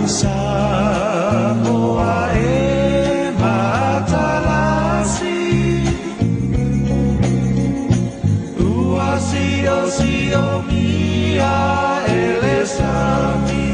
Samoa e matalasi Ua siosiomia e le sami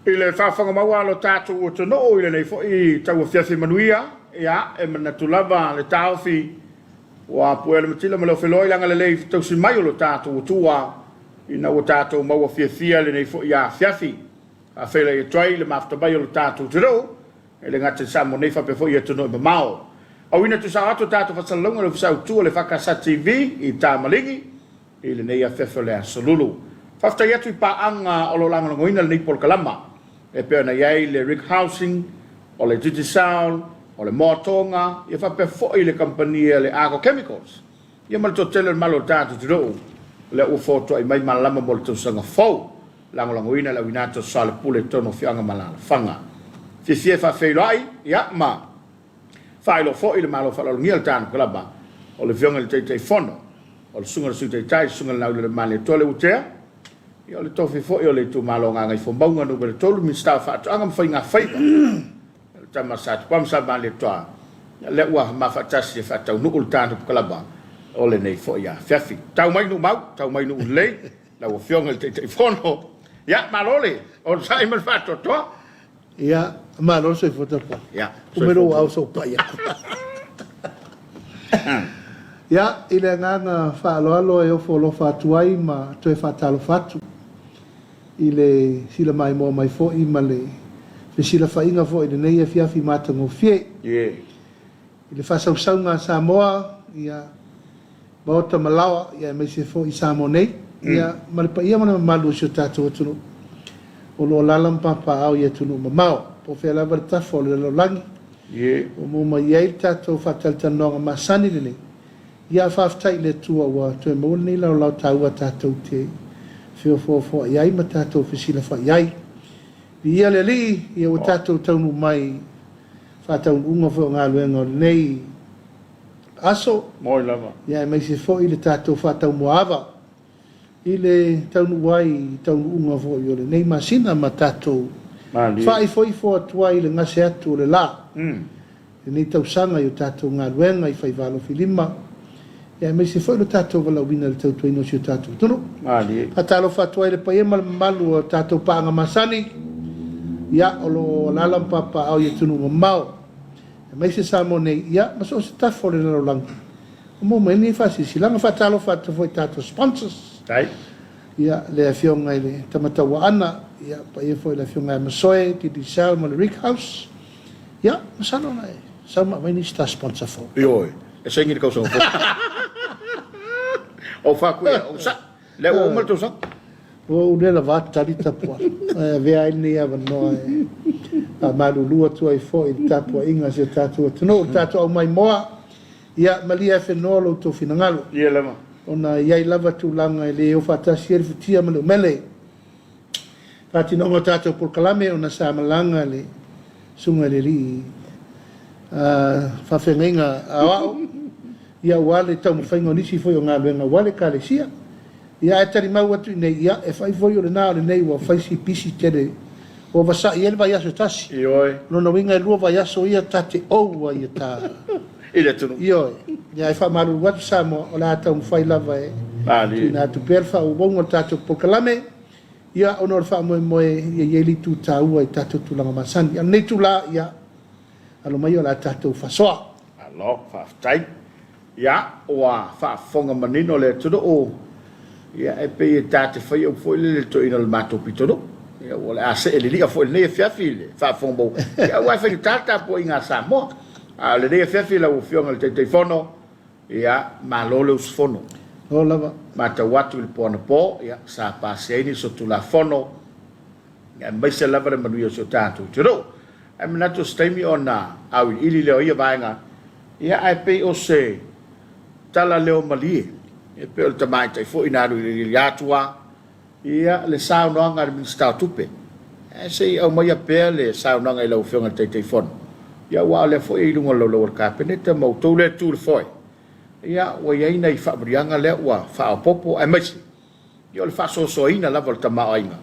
I le faafofoga maua a lo tatou atunuu i lenei foi tauafiafi manuia, ia, e manatu lava le taofi ua puea le matila ma le ofeloa i le agalelei tausi mai o lo tatou Atua ina ua tatou maua fiafia lenei foi afiafi. Faafeiloai atu ai le mafuta mai o lo tatou atunuu E le gata i Samoa nei faapea foi i atunuu e mamao. Auina tusao atu tatou faasalalauga i le Ofisa Autu o le EFKS TV i Tamaligi i lenei afiafi o le Aso Lulu. Faafetai atu i paaga o lo o lagolagoina lenei polokalama e pei ona i ai le Rig Housing, o le Digicel, o le Moa Tonga, ia faapea foi le kamupani a le Argo Chemicals, ia ma le toatele o le malo o le tatou atunuu lea ua fotuai mai malama mo le tausaga fou. Lagolagoina le auina atu o soalepule i totonu o afioaga ma alaalafaga. Fiafia e faafeiloai, ia, ma faailoa foi le Malo Faaaloalogia o le Tano Kalaba, o le Afioga i le Taitaifono, o le Susuga i le Sui Taitai, le Susuga i le Laulelei Malietoa Leuatea, ia, o le tofi foi o le Itumalo o Gagaifomauga Nu.3, Minisita o Faatoaga ma Faiga Faiva, le tama sa Tupama sa Malietoa, ia, lea ua ma faatasi e faataunuu le Tano Kalaba o lenei foi afiafi. Tau mai nuu mau, tau mai nuu lelei. Lau Afioga i le Taitaifono, ia, malo le onosai ma le faatoatoa. Ia, malo le soifua tapuai. Ia, Umere ua au sou pai aku. Ia, i le agaga faaaloalo e ofo alofa atu ai ma toe faatalofa atu i le sila maimoa mai foi ma le fesilafaiga foi i lenei afiafi matagofie. I le faasausauga a Samoa, ia, Maota ma Laoa, ia aemaise foi i Samoa nei, ia, ma le paia ma le mamalu o si o tatou atunuu o lo o alaala ma papaaao i atunuu mamao, po o fea lava le tafa o le lalolagi ua maua mai ai le tatou faatalatalanoaga masani lenei. Ia, faafetai i le Atua ua toe maua lenei laolao taua tatou te feofoofoai ai ma tatou fesilafai ai. Viia le Alii, ia ua tatou taunuu mai i faataunuuga foi o galuega o lenei aso. Moi lava. Ia aemaise foi le tatou faataumuaava i le taunuu ai i taunuuga foi o lenei masina ma tatou faaifoifo atu ai i le gase atu o le la lenei tausaga i o tatou galuega i faivaalofilima, ia aemaise foi lo tatou valaauina i le tautuaina o si o tatou atunuu. Faatalofa atu ai i le paia ma le mamalu o tatou paaga masani, ia o lo o alaala ma papaaao i atunuu mamao. Aemaise Samoa nei, ia, ma so o se tafa o le lalolagi, ua maua mai ai lenei faasilasilaga. Faatalofa atu foi i tatou sponsors. Faafetai. Ia, le Afioga i le Tamatauaana, ia, paia foi i le Afioga ia Masoe, Digicel ma le Rick House. Ia, masalo na e sau ma aumai nisi ta sponsor fou. Ioe, e saini le tausaga fou. Ou fai atu ia, ou sa, Lea ua uma le tausaga. Ua ou le lava tali tapuai. Ae avea ai lenei avanoa e faamalulu atu ai foi i le tapuaiga a si o tatou atunuu, le tatou aumaimoa. Ia, malie afenoa lo outou finagalo. Ia lava. Ona e i ai lava tulaga e le o faatasi ai le futia ma le umele. Faatinoga o tatou polokalame ona sa malaga le susuga i le alii faafeagaiga aoao ia aua le taumafaiga o nisi foi o galuega aua le Ekalesia. Ia ae talimau atu i inei, ia e fai foi o lena o lenei ua fai si pisi tele ua vasai ai le vaiaso e tasi. Ioe. O lona uiga e lua vaiaso ia ta te ou ai e ta. I le atunuu. Ioe. Ia ae faamalulu atu Samoa, o le a taumafai lava e tuuina atu pea le faaauauga o le tatou polokalame, ia ona o le faamoemoe ia i ai le itu taua i tatou tulaga masani. A o lenei itula, ia alo mai o le a tatou faasoa. Malo, faafetai. Ia, ua faafofoga manino le atunuu, ia e pei e ta te fai au foi lele i le toeaina o le matou pitonuu. Ia ua o le a see lili'a foi i lenei afiafi i le faafofoga mau, ia aua e faigata le tapuaiga a Samoa. A o lenei afiafi lau Afioga i le Taitaifono, ia, malo le usufono. Malo lava. Matau atu i le po anapo, ia, sa pasia ai nisi o Tulafono, aemaise lava le manuia o si o tatou atunuu. Ae manatu o se taimi ona auiliili lea o ia vaega, ia ae pei o se tala leo malie, e pei o le tamaitai foi na alu i le iliili atua, ia le saunoaga a le Minisita o Tupe. Ae se i aumaia pea le saunoaga i lau Afioga i le Taitaifono. Ia aua o lea foi e i luga o le laulau a le Kapeneta ma outou lea e tu i le foe, ia ua i ai nai faamanuiaga lea ua faaopoopo aemaise ia o le faasoasoaina lava o le tamaoaiga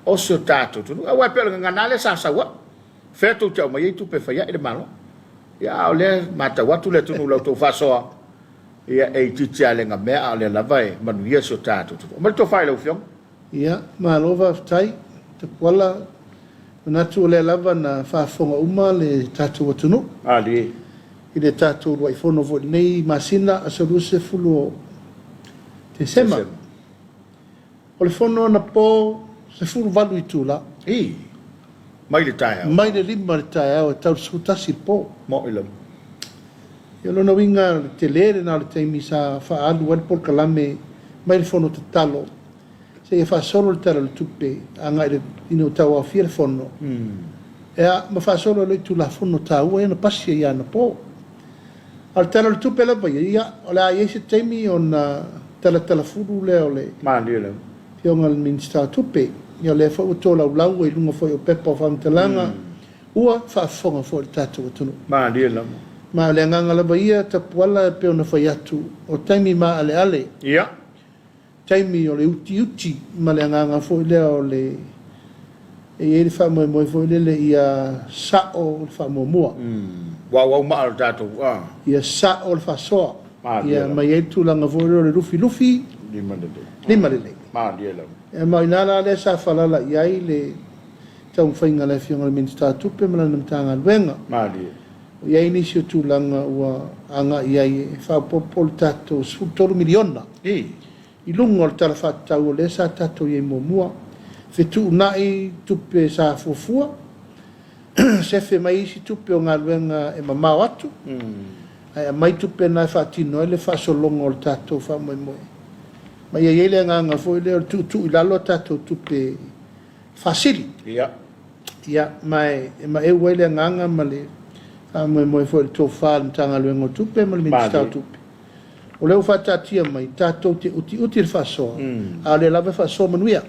o si o tatou atunuu. Aua e pei o le gagana lava lea sa sau ai, fea tou te aumaia ai tupe e fai ai le Malo? Ia a o lea e matau atu le atunuu i la outou faasoa, ia e itiiti lava i le gamea a o lea lava e manuia si o tatou atunuu. Aumai le tofa i lau Afioga. Ia, malo faafetai Tapuala. Manatu o lea lava na faafofoga uma le tatou atunuu. Malie. I le tatou uluai fono foi i lenei masina, aso 20 o Tesema. O le fono anapo, 18 itula. Ii. Mai le taeao. Mai le 5 i le taeao e tau le 11 i le po. Mo'i lava. Ia o lona uiga, o le tele lena o le taimi sa faaalu ai le polokalame mai le fono tatalo seia faasolo le Tala o le Tupe agai i le ina ua tauaofia le Fono, ea, ma faasolo ai loa i Tulafono taua ia na pasi ai anapo. A o le Tala o le Tupe lava ia, ia, o le a i ai se taimi ona talatalafulu lea o le Malie lava. Afioga i le Minisita o Tupe. Ia o lea foi ua tolaulau ai i luga foi o pepa o faamatalaga, ua faafofoga foi le tatou atunuu. Malie lava. Ma o le agaga lava ia, Tapuala, e pei ona fai atu, o taimi maaleale. Ia. taimi o le utiuti ma le agaga foi lea o le e i ai le faamoemoe foi lele ia sa'o le faamuamua. Ua auau maa le tatou a. Ia sa'o le faasoa. Ia ma i ai le tulaga foi lea o le lufilufi. Lima lelei. Lima lelei. Malie lava. Ia ma o ina la lea sa falala i ai le taumafaiga a le Afioga i le Minisita o Tupe ma lana Matagaluega. Malie. Ua i ai nisi o tulaga ua agai i ai e faaopoopo le tatou $13 miliona i luga o le Tala Faatatau o lea sa tatou i ai muamua. Fetuunai tupe sa fuafua, sefe mai isi tupe o galuega e mamao atu, ae aumai tupe na e faatino ai le faasologa o le tatou faamoemoe. Ma ia i ai le agaga foi lea o le tuutuu i lalo a tatou tupe faasili. Ia, ma e maeu ai le agaga ma le faamoemoe foi i le tofa a le Matagaluega o Tupe ma le Minisita o Tupe. O lea ua faataatia mai, tatou te utiuti le faasoa, a o lea lava e faasoa manuia.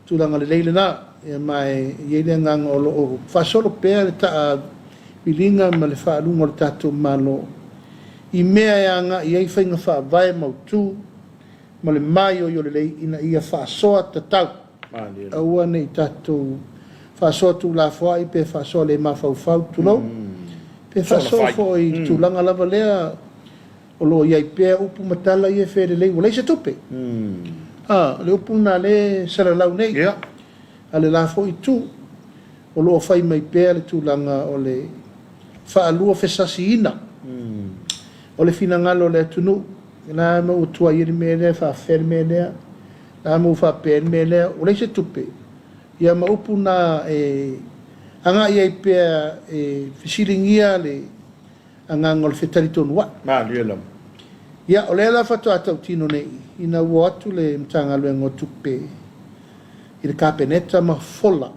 Tulaga lelei lena. Ia, ma e i ai le agaga o lo o faasolo pea le taaviliga ma le faaluga o le tatou Malo i mea e agai i ai faiga faavae mautu ma le maioio lelei ina ia faasoa tatau. Aua ne i tatou faasoa tuulafoai pe faasoa le mafaufau, tulou, pe faasoa foi i le tulaga lava lea o lo o i ai pea upu ma tala ia e felelei ua leai se tupe. A, o le upu lena lea e salalau nei. A le la foi itu, o lo o fai mai pea le tulaga o le faaluafesasiina o le finagalo o le atunuu. La ma ua tuai ai le mea lea, faafefea le mea lea. La ma ua faapea ai le mea lea, ua leai se tupe, ia ma upu na e agai ai pea e fesiligia le agaga o le fetalitonuai. Malie lava. Ia, o lea la faatoa tautino nei ina ua o atu le Matagaluega o Tupe i le Kapeneta ma fola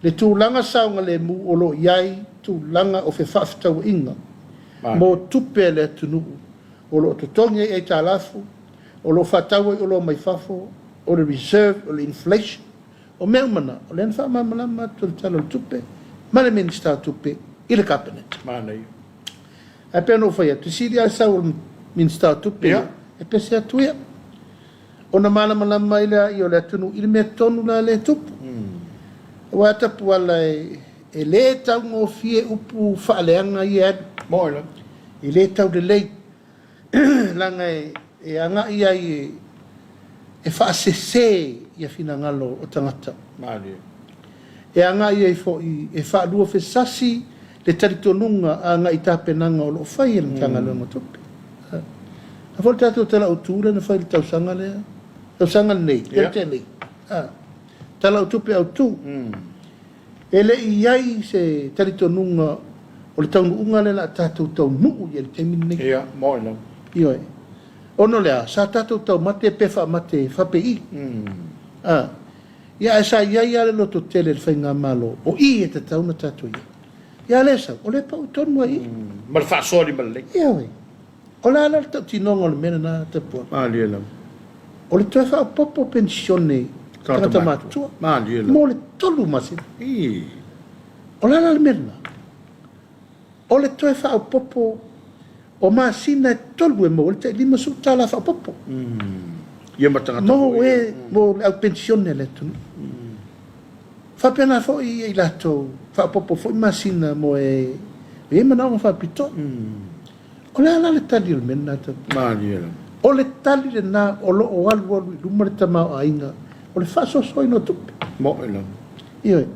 le tulaga saogalemu o lo o i ai tulaga o fefaafetauaiga mo tupe a le atunuu o lo o totogi ai aitalafu, o lo o faatau ai oloa mai fafo, o le reserve, o le inflation, o mea uma na, o lea na faamalamalama atu e le Tala o le Tupe ma le Minisita o Tupe i le Kapeneta. Manaia. Ae pei ona ou fai atu, e sili lava le sau o le Minisita o Tupe ia, e pese atu ia, ona malamalama ai lea o le atunuu i le mea tonu la lea e tupu. Aua Tapuala e le taugofie upu faaleaga ia e alu. Moe lava. E le taulelei. Leaga e agai ai e faasese ia finagalo o tagata. Malie. E agai ai foi e faaluafesasi le talitonuga agai i tapenaga o lo o fai e le Matagaluega o Tupe. A foi le tatou Tala Autu lea na fai i le tausaga lea, tausaga lenei, lea na tea nei. Tala o Tupe Autu. E le i i ai se talitonuga o le taunuuga lea o le a tatou taunuu i ai i le taimi lenei. Ia, moe lava. Ioe. Ona o le a? Sa tatou taumate pe faamate faapei. A. Ia, ae sa i ai lava le lototele i le faigamalo, o i e tatau ona tatou i ai. Ia, a le sau, o lea e pau tonu ai i i. Ma le faasoa limalelei. Ioe. O le a la le tautinoga o le mea lena, Tapuala? Malie lava. O le toe faaopoopo penisione tagata matutua Malie lava. mo le tolu masina. Ii. O le a la le mea lena? O le toe faaopoopo o masina e tolu e maua ai le tai $50 faaopoopo. Ia ma tagata Mo foi e, mo le au penisione a le atunuu. Faapena foi ia i latou, faaopoopo foi masina mo e e i ai manaoga faapitoa. O le a la le tali o le mea lena Tapunuu? Malie lava. O le tali lena o lo o alualu i luma le tamaoaiga o le faasoasoaina o tupe. Moe lava. Ioe.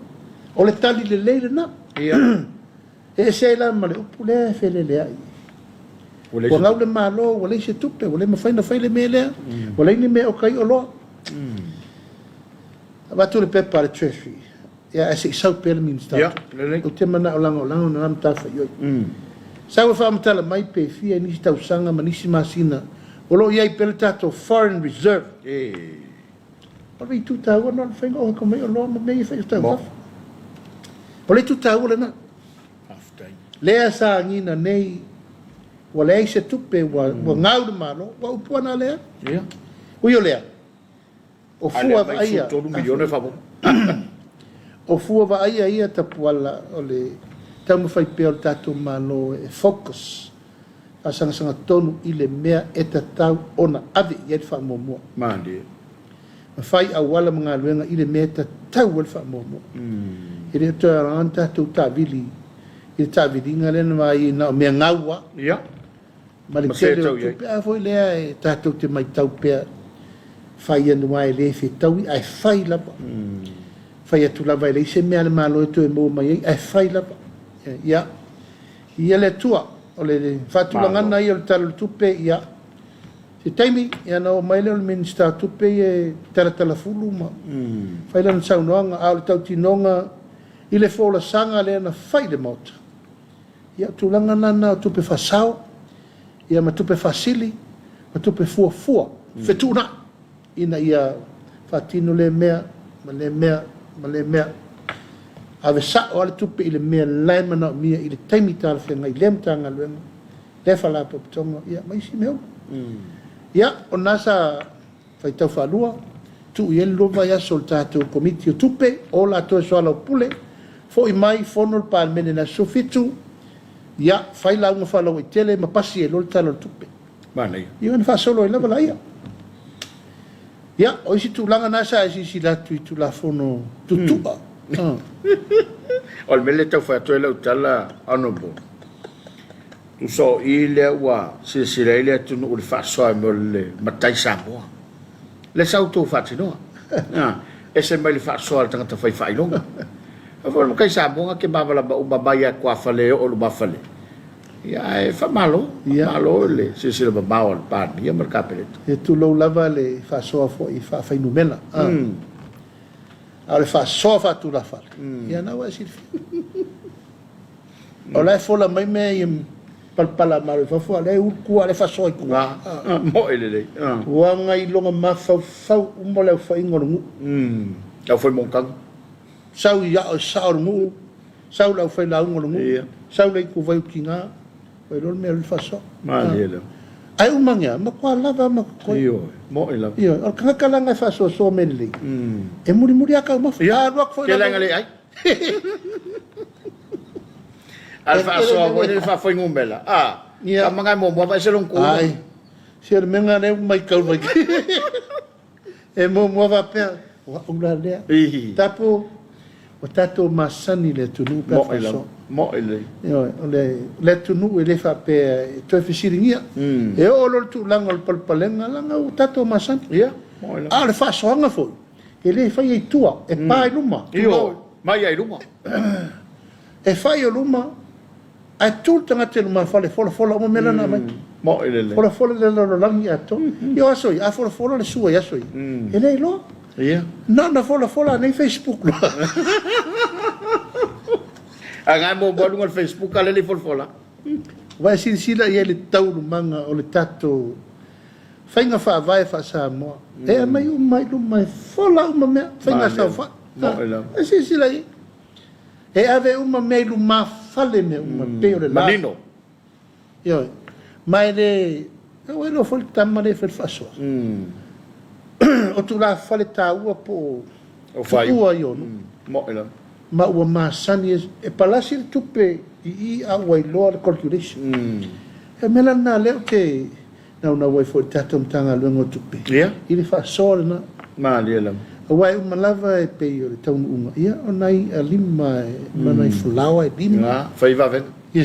O le tali lelei lena. Ia. E ese ai la ma le upu lea e feleleai. Ua leai Ua se gau tupe. le Malo, ua leai se tupe, ua le mafai ona fai le mea lea, ua leai ni mea o kai oloa. Avatu le pepa a le Treasury, ia ae se i sau pea le Minisita o Ia, Tupe. lelei. Ou te manao lagolago na matafaioi. Sau e faamatala mai pe fia i nisi tausaga ma nisi masina o lo o i ai pea le tatou foreign reserve. E. O le itu taua lena o le faiga o hoko mai oloa ma mea ia e fai i Mo. fafo. O le itu taua lena. Faafetai. Lea sa agiga nei ua leai se tupe ua, ua gau le Malo, ua upu ana lea. Ia. Ui o lea, o A le fua aumai vaaia, 13 miliona e faaopoopo. o fua vaaia ia Tapuala o le taumafai pea o le tatou Malo e focus, faasagasega tonu i le mea e tatau ona ave i ai le faamuamua. Malie. Ma fai auala ma galuega i le mea e tatau ai le faamuamua. E le o toe aoga ona tatou taavili i le taaviliga lea na vaai ai na o mea gau lava. Ia. Ma le Ma se tele o tau i ai. tupe. A foi lea e tatou te matau pea, fai anu lava e le fetaui ae fai lava. Fai atu lava e leai se mea a le Malo e toe maua mai ai ae fai lava. Ia, ia le Atua, o le faatulagaga Malo. ia o le Tala o le Tupe, ia, se taimi, ia ona oo mai lea o le Minisita o Tupe ia e talatalafulu ma fai lana saunoaga, a o le tautinoga i le folasaga lea na fai i le Maota, ia, o tulaga la na o tupe faasao, ia ma tupe faasili, ma tupe fuafua, fetuunai, ina ia faatino lea mea, ma lea mea, ma lea mea. Ave sao lava le tupe i le mea la e manaomia i le taimi talafeagai i lea Matagaluega, lea Faalapotopotoga, ia ma isi mea uma. Ia, o lena sa faitau faalua, tuu i ai le lua vaiaso o le tatou Komiti o Tupe, o latou e soalaupule, foi mai fono le Palemene i le aso 17, ia, fai lauga faalauaitele ma pasi ai loa le Tala o le Tupe. Manaia. Ia ona faasolo ai lava laia. Ia, o isi tulaga na sa e silasila atu i Tulafono tutua. O le mea lea e tau fai atu ai lau tala, Honourable, tusa o i lea ua silasila ai le atunuu i le faasoa mo le matai Samoa. Lea sa outou faatinoa. Ese mai le faasoa a le tagata fai faailoga. Aua foi o le matai Samoa na te malamalama uma mai lava i tuafale e oo i lumafale. Ia ae faamalo, faamalo i le silasila mamao a le Palemia ma le Kapeneta. E tulou lava le faasoa foi faafainumera, a o le faasoa faatulafale, ia na ua e silafia. O la e fola mai mea ia palapala a Malo i fafo, a o lea e ulu tua, a o lea e faasoa i tua. Moe lelei. Ua gailoga mafaufau uma le aofaiga o le nuu. Le aufai monotaga. Sau i ao e sao o le nuu, sau le aufailauga o le nuu, sau le ituvai o tina, ua iloa le mea o le faasoa. Malie lava. Ae uma ane lava, matua lava lava ma totoe. Ioe, moe lava. Ioe, o le tagata leaga e faasoasoa mea lelei, e mulimuli lava taumafa. Ia, A alu atu foi tele lava. aiga le ai. A le faasoa foi lea faafuainumera, a, tama na e muamua aveese lona tu. Ai, se o le mea lena lea ua matau mai. E muamua faapea, o au la lea. Tapu, ua tatou masani i le atunuu pe a faasoa. Moe lelei. Ioe, o le atunuu e le faapea e toe fesiligia. E oo loa le tulaga o le palepalega, leaga ua tatou masani. Ia, moe lava. A o le faasoaga foi, e le faia i tua, e pa i luma. Ioe, mai lava i luma. E fai o luma, Ae tu le tagata i lumafale e folafola uma mea la na aumai. Moe lelei. Folafola le lalolagi atoa. Ia o aso ia, a folafola le sua i aso ia, e le iloa. Ia. Na ona folafola anei Facebook loa. A na e muamua luga o le Facebook a lele i folafola. Ua e silasila i ai i le taualumaga o le tatou faiga faavae faa-Samoa. E aumai uma i luma e fola uma mea, faiga saofai. Moe lava. E silasila i ai. E ave uma mea i lumafale mea uma, pei o le la. Manino. Ioe. Ma e le, ua iloa foi le tama lea e fai le faasoa. O tulafale taua po o tuua i o nuu. Moe lava. Ma ua masani e palasi le tupe i i a ua iloa le calculation. O le mea la lena lea ou te naunau ai foi i le tatou Matagaluega o Tupe i le faasoa lena. Malie lava. Aua e uma lava e pei o le taunuuga, ia o nai i'a lima ma nai falaoa e lima. Fai vavega. Ia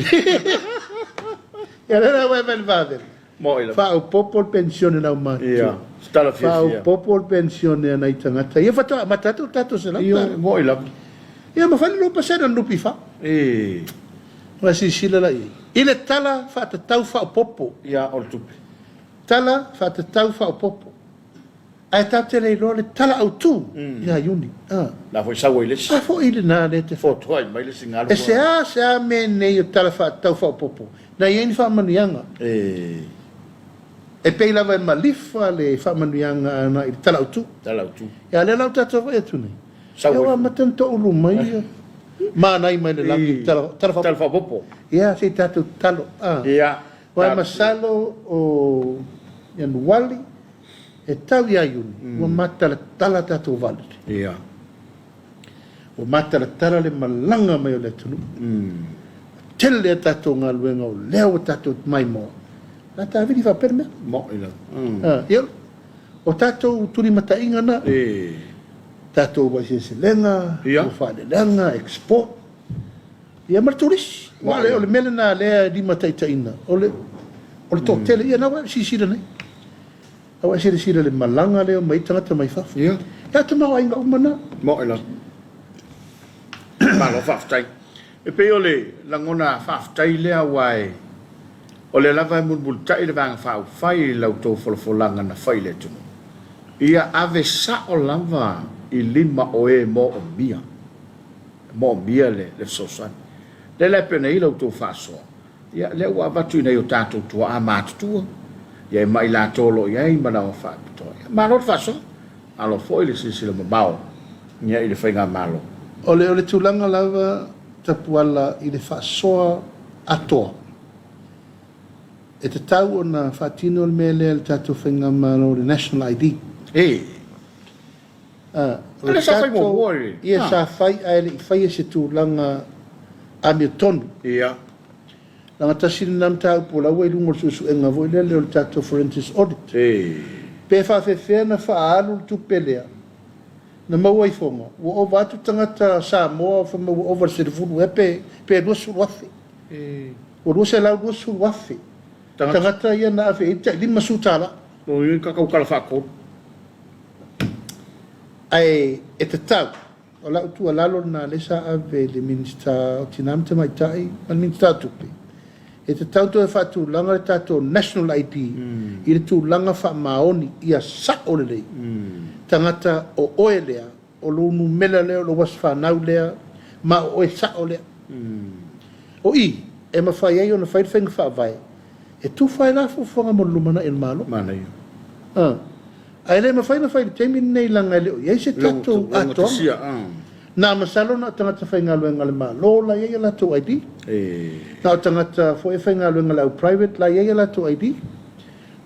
lea la ua e fai le vavega. Moi lava. Faaopoopo le penisione a le aumatutua. Ia, se tala fiafia. Faaopoopo le penisione a nai tagata. Ia faatoa amata atu le tatou $100. Ia, moi lava. Ia ma fai le 2% o le NPF. E. Ona silasila la i ai. I le Tala Faatatau Faaopoopo. Ia, o le tupe. Tala Faatatau Faaopoopo. Ae tatou te le iloa le Tala Autu ia Iuni. A. La foi sau ai le isi. A foi lena lea te. Fotuai mai le isi galu. E seasea mea nei o Tala Faatatau Faaopoopo na i ai ni faamanuiaga. E. E pei lava e malifa le faamanuiaga agai i le Tala Autu. Tala Autu. Ia, a lea la ua tatou vaai atu nei. Sau Ia ua amata ona toulu mai ia manai mai le lagi i le Tala Tala Tala Faaopoopo. Ia, se i tatou tatalo. A. Ia. Aua masalo o Ianuali e tau ia Iuni, ua matalatala tatou vaalele. Ia. Ua matalatala le malaga mai o le atunuu. Ua tele a tatou galuega o lea ua tatou maimoa. O le a tavili faapea le mea. Moi lava. A, ia, o tatou tulimataiga na. E. Tatou uluai seleselega, Ia. faaleleaga, export. Ia ma le turisi. Aua o le mea lena lea e limataitaiina, o le o le toatele. Ia na ua e silasila nei. A ua e silasila i le malaga lea e omai ai tagata mai fafo. Ia. Ia tamaoaiga uma na. Moi lava. Malo faafetai. E pei o le lagona faafetai lea aua e o lea lava e mulimulitai le Vaega Faaupufai i la outou folafolaga na fai i le atunuu. Ia ave sao lava i lima o e moomia. Moomia le fesoasoani. Lea la e pei ona i ai la outou faasoa, ia lea ua avatu i nai o tatou tuaa matutua, ia e ma i latou o lo o i ai manaoga faapitoa. Ia malo le faasoa, malo foi le silasila mamao ia i le faigamalo. O le o le tulaga lava Tapuala i le faasoa atoa. E tatau ona faatino le mea lea e le tatou faigamalo, le National ID. E. A, o O le lea sa fai tatou, muamua i le. ia sa fai ae le i faia se tulaga amiotonu. Ia. Leaga tasi lena mataupu o la ua i luga o le suesuega foi lele o le tatou Forensic Audit. E. Pe faafefea na faaalu le tupe lea na maua i Foga, ua ova atu tagata Samoa fai mai ua ova i le 10 ea pe pe 20,000. E. Ua 220,000 Tagata. tagata ia na ave i ai le tai $50. O i ka tautala faatolu. Ae e tatau, o lau tuualalo lena lea sa ave i le Minisita o Tina ma Tamaitai ma le Minisita o Tupe, e tatau toe faatulaga le tatou National ID i le tulaga faamaoni ia sao lelei tagata o oe lea, o lou numera lea, o lou aso fanau lea, ma o oe sao lea. O i e mafai ai ona fai le faiga faavae e tufa ai la fuafuaga mo le lumanai o le Malo. Manaia. Ae le mafai ona fai i le taimi lenei leaga e le o i ai se tatou atoaga. Na masalo na o tagata faigaluega a le Malo la e i ai a latou ID. Na o tagata foi e faigaluega a le au private la e i ai a latou ID.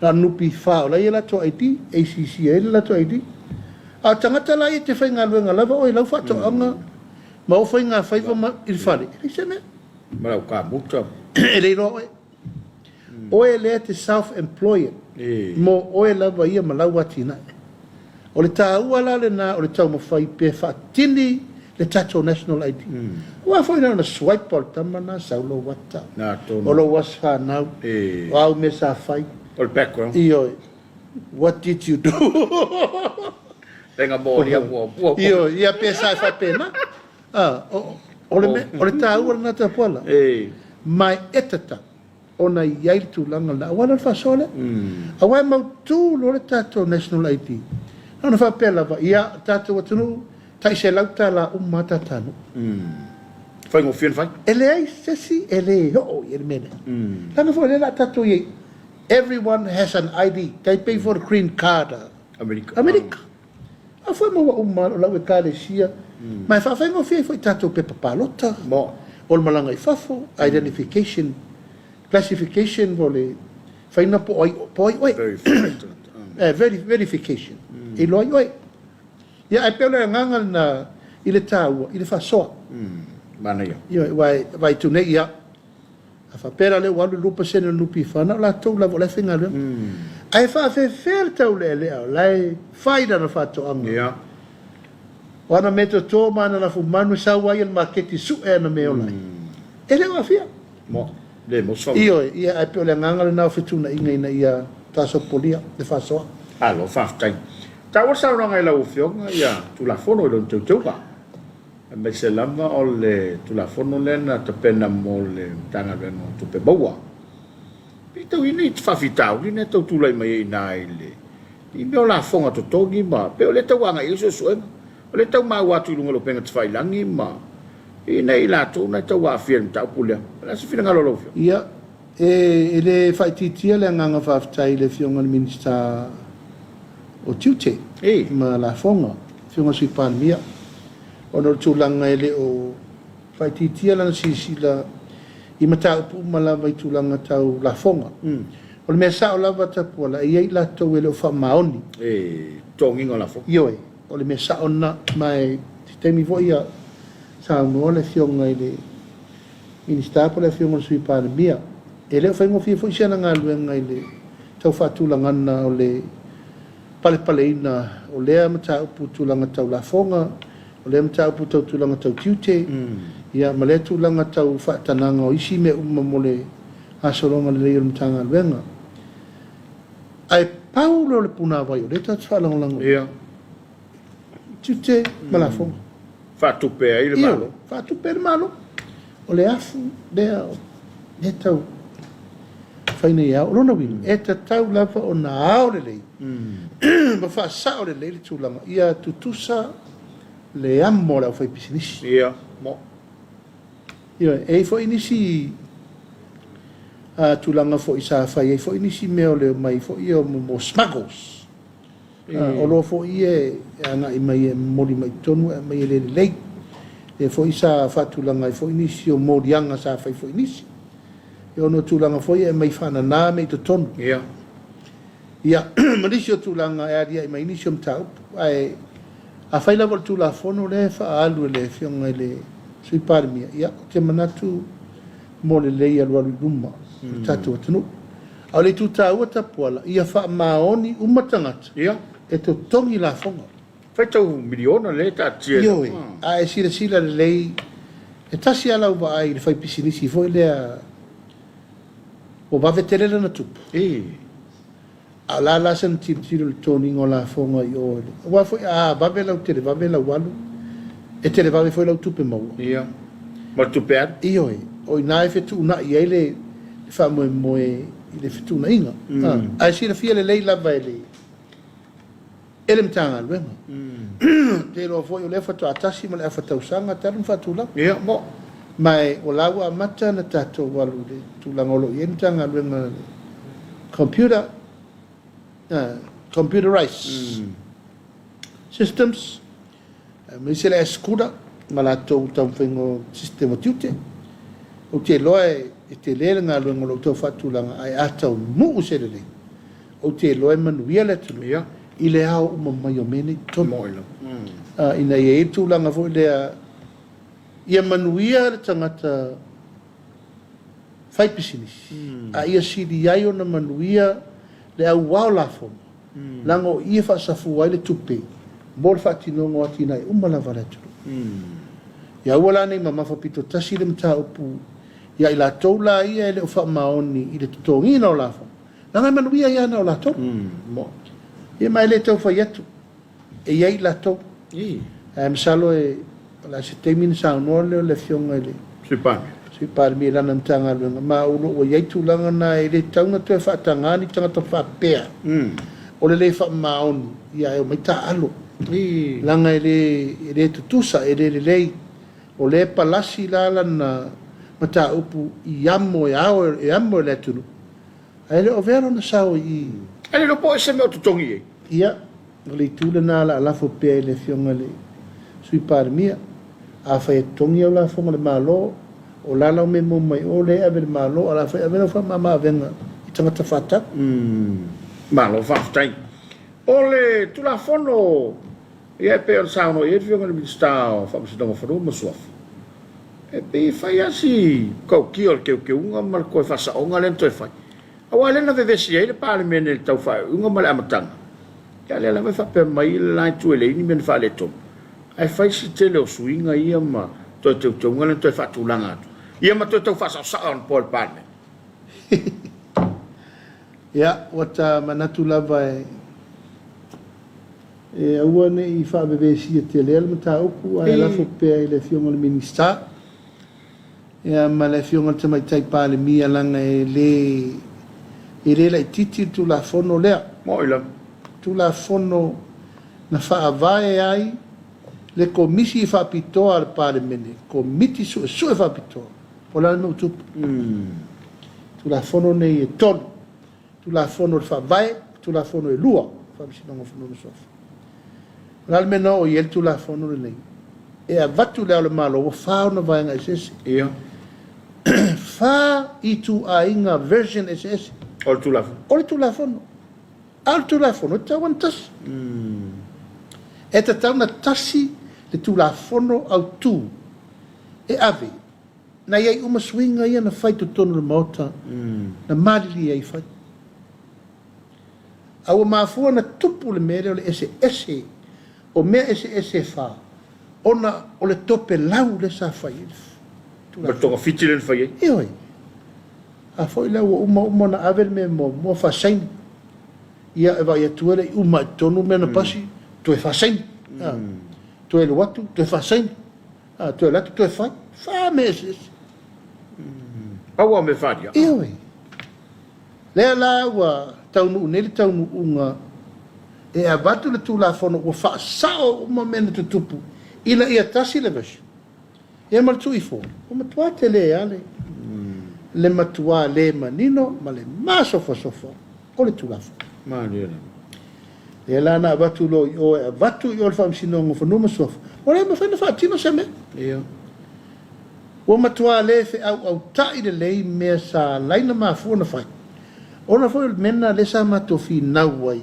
Na o le NPF o la e i ai a latou ID, ACC e i ai le latou ID. A o tagata la ia e te faigaluega lava oe i lau faatoaga ma ou faigafaiva ma i le fale, e leai se mea. Ma lau kamuta. E le iloa oe. Oe lea e te self employed mo oe lava ia ma lau atinae. O le taua la lena o le taumafai pe faatini le tatou National ID. Aua foi na ona swipe o le tama na sau lou ata, o lou aso fanau, o au mea sa fai. O le background. Ioe. What did you do? Lenga molia muamua. Ioe, ia pe sa e faapena. O le, o le taua lena Tapuala. Ma e tatau ona i ai le tulaga lena aua la le faasoa lea. Aua e mautu loa le tatou National ID, na ona faapea lava, ia, tatou atunuu, tai $100 uma lava tatanuu. Faigofie ona fai. E leai se isi e le oo i ai le mea lea. Leaga foi o lea o le a tatou i ai, everyone has an ID, tai pei foi o le green card a Amerika. Amerika. A foi maua uma o lau ekalesia, ma e faafaigofie ai foi tatou pepa palota, o le malaga i fafo, identification, classification po o le faina po o ai po o ai oe. Verification, e iloa ai oe. Ia, ae pei o le agaga lena i le taua i le faasoa. Manaia. Ioe, aua e vaai atu nei, ia, a faapea la o lea ua alu le 2% o le NPF, na o latou lava o la e faigaluega. Ae faafefea le taulealea o la e fai lana faatoaga? Ia. O ana meatoto ma ana lafumanu e sau ai i le maketi e sue ana mea e ola ai. E le o aafia. Mo, le mo se Ioe, ia, ae pei o le agaga lena o fetuunaiga ina ia faasopolia le faasoa. Malo faafetai. Taua le saunoaga i lau Afioga ia Tulafono i lona teuteuga, aemaise lava o le Tulafono lea na tapena mo le Matagaluega o Tupe Maua. Pe tau i ai ni faafitauli na e tau tulai mai ai i ina i le i mea o lafoga totogi ma pei o lea e tau agai i ai suesuega. O lea e tau maua atu i luga o le upega tafailagi ma ina i latou na e tau aafia i le mataupu lea. O le a se finagalo o lau Afioga? Ia, e le faaitiitia le agaga faafetai i le Afioga i le Minisita o Tiute ma Lafoga, Afioga i le Sui Palemia, ona o le tulaga e le o faaitiitia lana silasila i mataupu uma lava i tulaga tau lafoga. O le mea sao lava Tapuala, e i ai i latou e le o faamaoni. I totogiina o lafoga. Ioe, o le mea sao lena. Ma e se taimi foi ia saunoa le Afioga i le Minisita po o le Afioga i le Sui Palemia. E le o faigofie foi si ana galuega i le tau faatulagaga o le palepaleina o lea mataupu i tulaga tau lafoga, o lea mataupu tau tulaga tau tiute, ia ma lea tulaga tau faatanaga o isi mea uma mo le gasologa lelei o le Matagaluega. Ae pau lea o le punavai o lea tatou te faalagolago i ai, tiute ma lafoga. Faatupe ai le Malo. Ioe, faatupe ai le Malo. O le afu lea o lea tau fai nei ao. O lona uiga, e tatau lava ona ao lelei ma faasao lelei le tulaga ia tutusa le amo a le aufaipisinisi. Ia, mo. Ioe, e i ai foi nisi tulaga foi sa fai ai foi nisi mea o le omai foi ia mo smuggles. O oloa foi ia e agai mai e momoli mai i totonu e aumai e le lelei. Lea foi sa faatulaga ai foi nisi o moliaga sa fai foi nisi. Ia ona o tulaga foi ia e aumai faanana mea i totonu. Ia. Ia, ma nisi o tulaga e aliae mai nisi o mataupu. Ae afai lava o le Tulafono lea e faaalu e le Afioga i le Sui Palemia, ia, ou te manatu mo le lelei alualu i luma o le tatou atunuu. A o le itu taua Tapuala, ia faamaoni uma tagata e totogi lafoga. Faitau miliona lea e taatia. Ioe, a e silasila lelei, e tasi lava lau vaai i le faipisinisi foi lea ua vave tele lana tupu. A o le a la sana tilotilo i le toniga o lafoga i o i le. Aua foi a vave lau televave lau alu, e televave foi lau tupe maua. Ia. Ma le tupe alu. Ioe. O i ina e fetuunai ai le faamoemoe i le fetuunaiga. Ae silafia lelei lava e le. E le Matagaluega. Ou te iloa foi o lea faatoa tasi ma le afa tausaga talu ona faatulaga. Ia, mo. Ma e, o la ua amata ona tatou alu i le tulaga o lo o i ai le Matagaluega o le Computer, Computerized Systems, aemaise le ASCUDA ma latou taumafaiga o system o tiute. Ou te iloa e tele le galuega o lo o tau faatulaga, ae a taunuu se lelei, Ou te iloa e manuia le atunuu i le ao uma mai o mea nei i totonu. Ina ia i ai le tulaga foi lea ia manuia le tagata faipisinisi, a ia sili ai ona manuia le au ao lafoga, leaga o i e faasafua ai le tupe mo le faatinoga o atinae uma lava a le atunuu. Ia aua la ne i mamafa pito tasi le mataupu ia i latou la ia e le o faamaoni i le totogiina o lafoga, Leaga e manuia ai lava na o latou. Ia ma e le tau fai atu, e i ai i latou. Ae masalo e, o le a se taimi ona saunoa lea o le Afioga i le Sui Palemia. Sui Palemia i lana Matagaluega, ma o lo o ua i ai tulaga na e le tatau ona toe faataga ni tagata faapea o le le faamaoni, ia ae omai taaalo. Leaga e le, e le tutusa, e le lelei. O lea e palasi la lana mataupu i amo e ao, e amo e le atunuu. Ae le o avea lona sao i i. Ae le iloa po o ese mea o totogi i ai. Ia, o le itu lena o le a lafo pea i le Afioga i le Sui Palemia. Afai e totogi au lafoga a le Malo, o la lau mea e maua mai o lea e ave i le Malo, a o la foi e ave lau faamama-avega i tagata faatau. Malo faafetai. O le Tulafono. Ia e pei ona saunoa i ai le Afioga i le Minisita o Faamasinoga o Fanua ma Suafa, e pei e fai lava si tautia o le teuteuga ma le toe faasaoga lea na toe fai. Aua lea na vevesi ai le Palemene i le tau faaiuiuga ma le amataga, ia a o lea lava e faapea mai le la itu e leai ni mea na faaletonu, ae fai si tele o suiga ia ma toe teuteuga lea na toe faatulaga atu, ia ma toe tau faasaosao anapo e le Palemene. Ia, ua ta manatu lava e E aua ne i faavevesia telea le mataupu ae lafo pea i le Afioga i le Minisita ma le Afioga i le Tamaitai Palemia leaga e le e le laitiiti le Tulafono lea. Moni lava. Tulafono na faavae ai le Komisi Faapitoa a le Palemene, Komiti Suesue Faapitoa, po o le a le mea ua tupu. Tulafono nei e tolu. Tulafono o le Faavae, Tulafono e lua o Faamasinoga o Fanua ma Suafa. O le a le mea na oo i ai le Tulafono lenei? E avatu i Le Ao o le Malo, ua fa ona vaega eseese. Ia. Fa ituaiga version eseese. O le Tulafono. O le Tulafono. A o le Tulafono e tatau ona tasi. E tatau ona tasi le Tulafono autu e ave Na i ai uma suiga ia na fai i totonu o le Maota na malilie ai fai. A ua mafua ona tupu le mea lea o le eseese o mea eseese e fa, ona o le topelau lea sa fai ai le Tulafono. Ma le togafiti lea na fai ai. Ioe. A foi la ua uma uma ona ave le mea muamua faasaini, ia e vaai atu e le i uma i totonu mea na pasi, toe faasaini. Toe alu atu, toe faasaini. A toe alu atu toe fai. Fa mea eseese. Pau lava o mea faaliaa. Ioe. Lea la ua taunuu nei le taunuuga e avatu le Tulafono ua faasao uma mea na tutupu ina ia tasi le version. Ia ma le tuu ifo, ua matua tele lava le, le matua le manino ma le masofasofa o le Tulafono. Malie lava. Lea la na avatu loa i o e avatu i o le Faamasinoga o Fanua ma Suafa, ua le mafai ona faatino se mea. Ia. Ua matua le feauautai lelei mea sa ala ai ona mafua ona fai, ona foi o le mea lena lea sa matou finau ai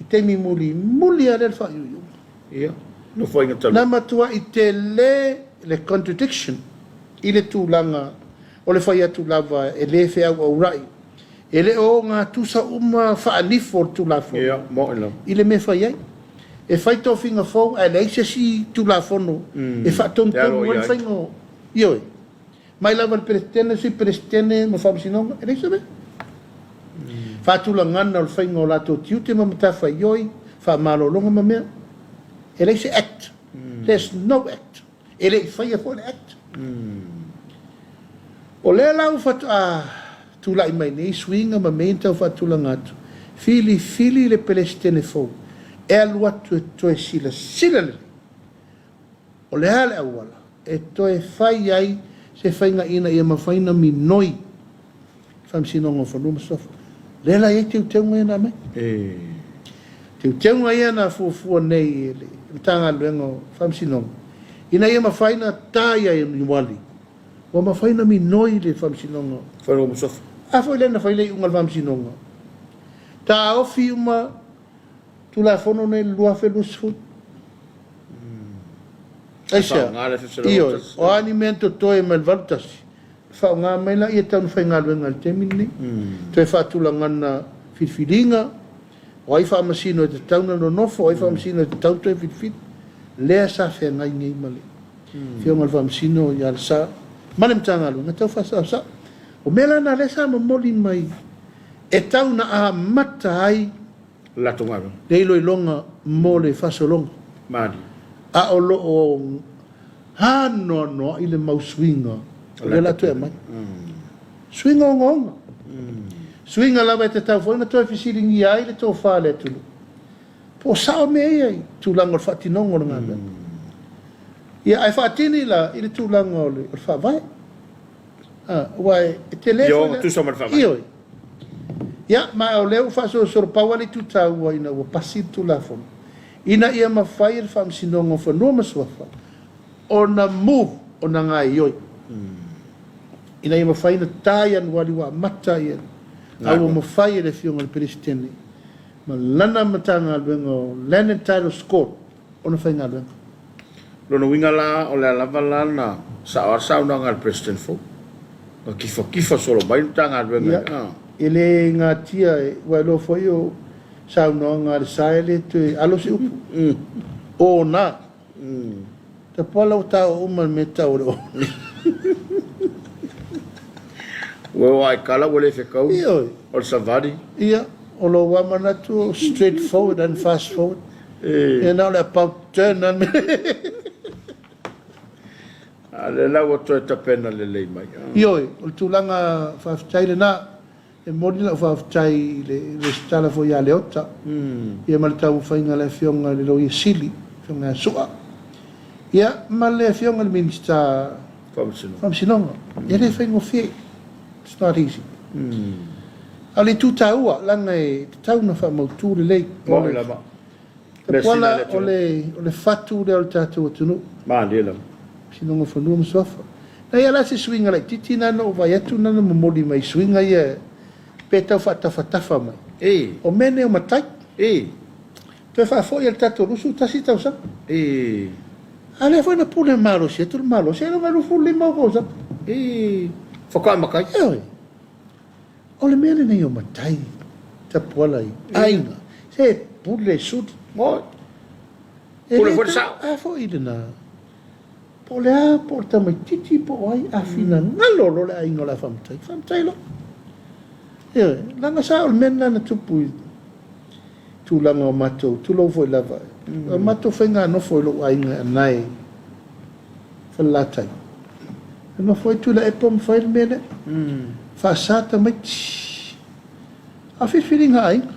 i taimi mulimuli lava lea o le faaiuiuga. Ia, Nofoaiga talu. Na matuai tele le contradiction i le tulaga o le fai atu lava e le feauaurai E le o ogatusa uma faanifo o le Tulafono Ia, moni lava. i le mea e fai ai. E fai tofiga fou ae leai se isi Tulafono e E faatonutonu ai aloaia le ai. faiga o... Ioe. Mai lava i le Peresetene, Sui Peresetene ma Faamasinoga, e leai se mea. Faatulagana o le faiga o latou tiute ma matafaioi, faamalologa ma mea. E leai se Act. There's no Act. E le i faia foi le Act. O lea la ua faatoa tulai mai nei suiga ma mea ia na tau faatulaga atu, filifili le Peresetene fou e alu atu e toe silasila lelei o le a le auala e toe fai ai se faiga ina ia mafai ona minoi Faamasinoga o Fanua ma Suafa. Lea la e i ai teuteuga ia na aumai. Teuteuga ia na fuafua nei e le Matagaluega o Faamasinoga ina ia mafai ona ta ia Ianuari, ua mafai ona minoi le Faamasinoga o Fanua ma Suafa. A foi lea na fai le iuga a le Faamasinoga, taofi uma Tulafono nei i le 2020. Aisea? Ioe, o a ni mea na totoe mai le 81, faaaoga mai laia tau na faigaluega i le taimi lenei. Toe faatulagana filifiliga, o ai faamasino e tatau na nonofo, o ai faamasino e tatau toe filifili. Lea sa feagai nei ma le Afioga i le Faamasino ia Alesa ma le Matagaluega tau faasaosao. O mea la na lea sa momoli mai e tau na amata ai le latou galuega. Le iloiloga mo le faasologa. Malie. A o lo o anoanoai le mau suiga o lea o le a toe aumai. Suiga ogaoga. Suiga lava e tatau foi ona toe fesiligia ai le tofa a le atunuu. Po o sao mea ia i tulaga o le faatinoga o le galuega. Ia, ae faatini la i le tulaga o le Faavae. Aua e tele Ia foi le... ogatusa ma le Faavae. Ioe. Ia, ma o lea ua faasolosolo pau lava le itu taua ina ua pasi le Tulafono, ina ia mafai e le Faamasinoga o Fanua ma Suafa ona move, ona gaoioi, ina ia mafai ona ta Ianuari ua amata ai, a ua mafai e le Afioga i le Peresetene ma lana Matagaluega o Land and Titles Court. ona faigaluega. Lona uiga la, o le a lava la na sao a le saunoaga a le President fou, na kifatifa solo mai le Matagaluega Ia, e le gatia, ua iloa foi o saunoaga a le sa e le toe alo se upu. Ona. Tapuala ua taua uma le mea tau o le ona. Ua oo lava i tala ua le fetau. Ioe. O le savali. Ia, o lou lava manatu straight forward and fast forward. Ia na o le about turn lava le mea. A o lea la ua toe tapena lelei mai. Ioe, o le tulaga faafetai lena. E momoli lau faafetai i le Resitala foi ia Leota, ia ma le taumafaiga a le Afioga i le Loia Sili, le Afioga ia Su'a, ia ma le Afioga i le Minisita Faamasinoga. E le faigofie, it's not easy. A o le itu taua, leaga e tatau ona faamautu lelei. Moni lava. Tapuala, o le fatu lea o le tatou atunuu. Malie lava. Sinoga o Fanua ma Suafa. Na i ai la se suiga laitiiti na na ou vaai atu na na momoli mai suiga ia pe tau faatafatafa mai. O mea nei o matai. Toe faafoi e le tatou 21 tausaga. A lea foi na pule malosi atu le Malo, seiloga e 25 ou tausaga. Faatoa matai. Ioe. O le mea lenei o matai tapuala i aiga, se pule suli. Oi. E Pule le foi le tau sao. a foi lena. Po o le a, po o le tamaitiiti, po o ai, a finagalo loa le aiga o le a faamatai, faamatai loa. Ioe, leaga sa o le mea lena na tupu i tulaga o matou, tulou foi lava, o matou faiganofo i lou aiga i Anae i Falelatai. E nofo ai Tuilaepa ma fai le mea lea. Faasa tamaiti. A o filifiliga a aiga.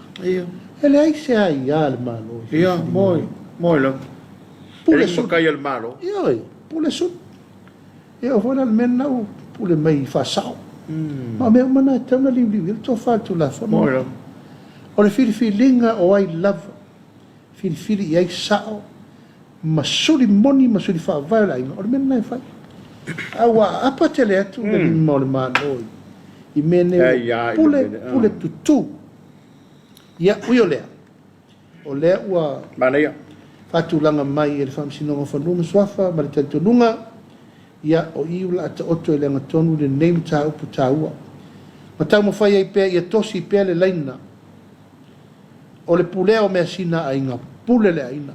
E leai se aia a le Malo i Ia, filifiliga. moi, moi lava. E Pule le sulu. matai a le Malo. Ioe, pule sulu. E oo foi la i le mea lena ua pule mai faasao. Ma o mea uma na e tatau ona liuliu i ai le tofa i le Tulafono. Moi lava. O le filifiliga o ai lava, filifili i ai sao ma suli moni ma suli faavae o le aiga, o le mea lena e fai. A ua aapa tele atu le lima o le Malo i mea nei ua pule, pule tutu. Ia, ui o lea, o lea ua Manaia. faatulaga mai e le Faamasinoga o Fanua ma Suafa ma le talitonuga, ia, o i o le a taoto i le agatonu lenei mataupu taua ma taumafai ai pea ia tosi pea le laina o le pulea o measina a aiga, pule le aiga.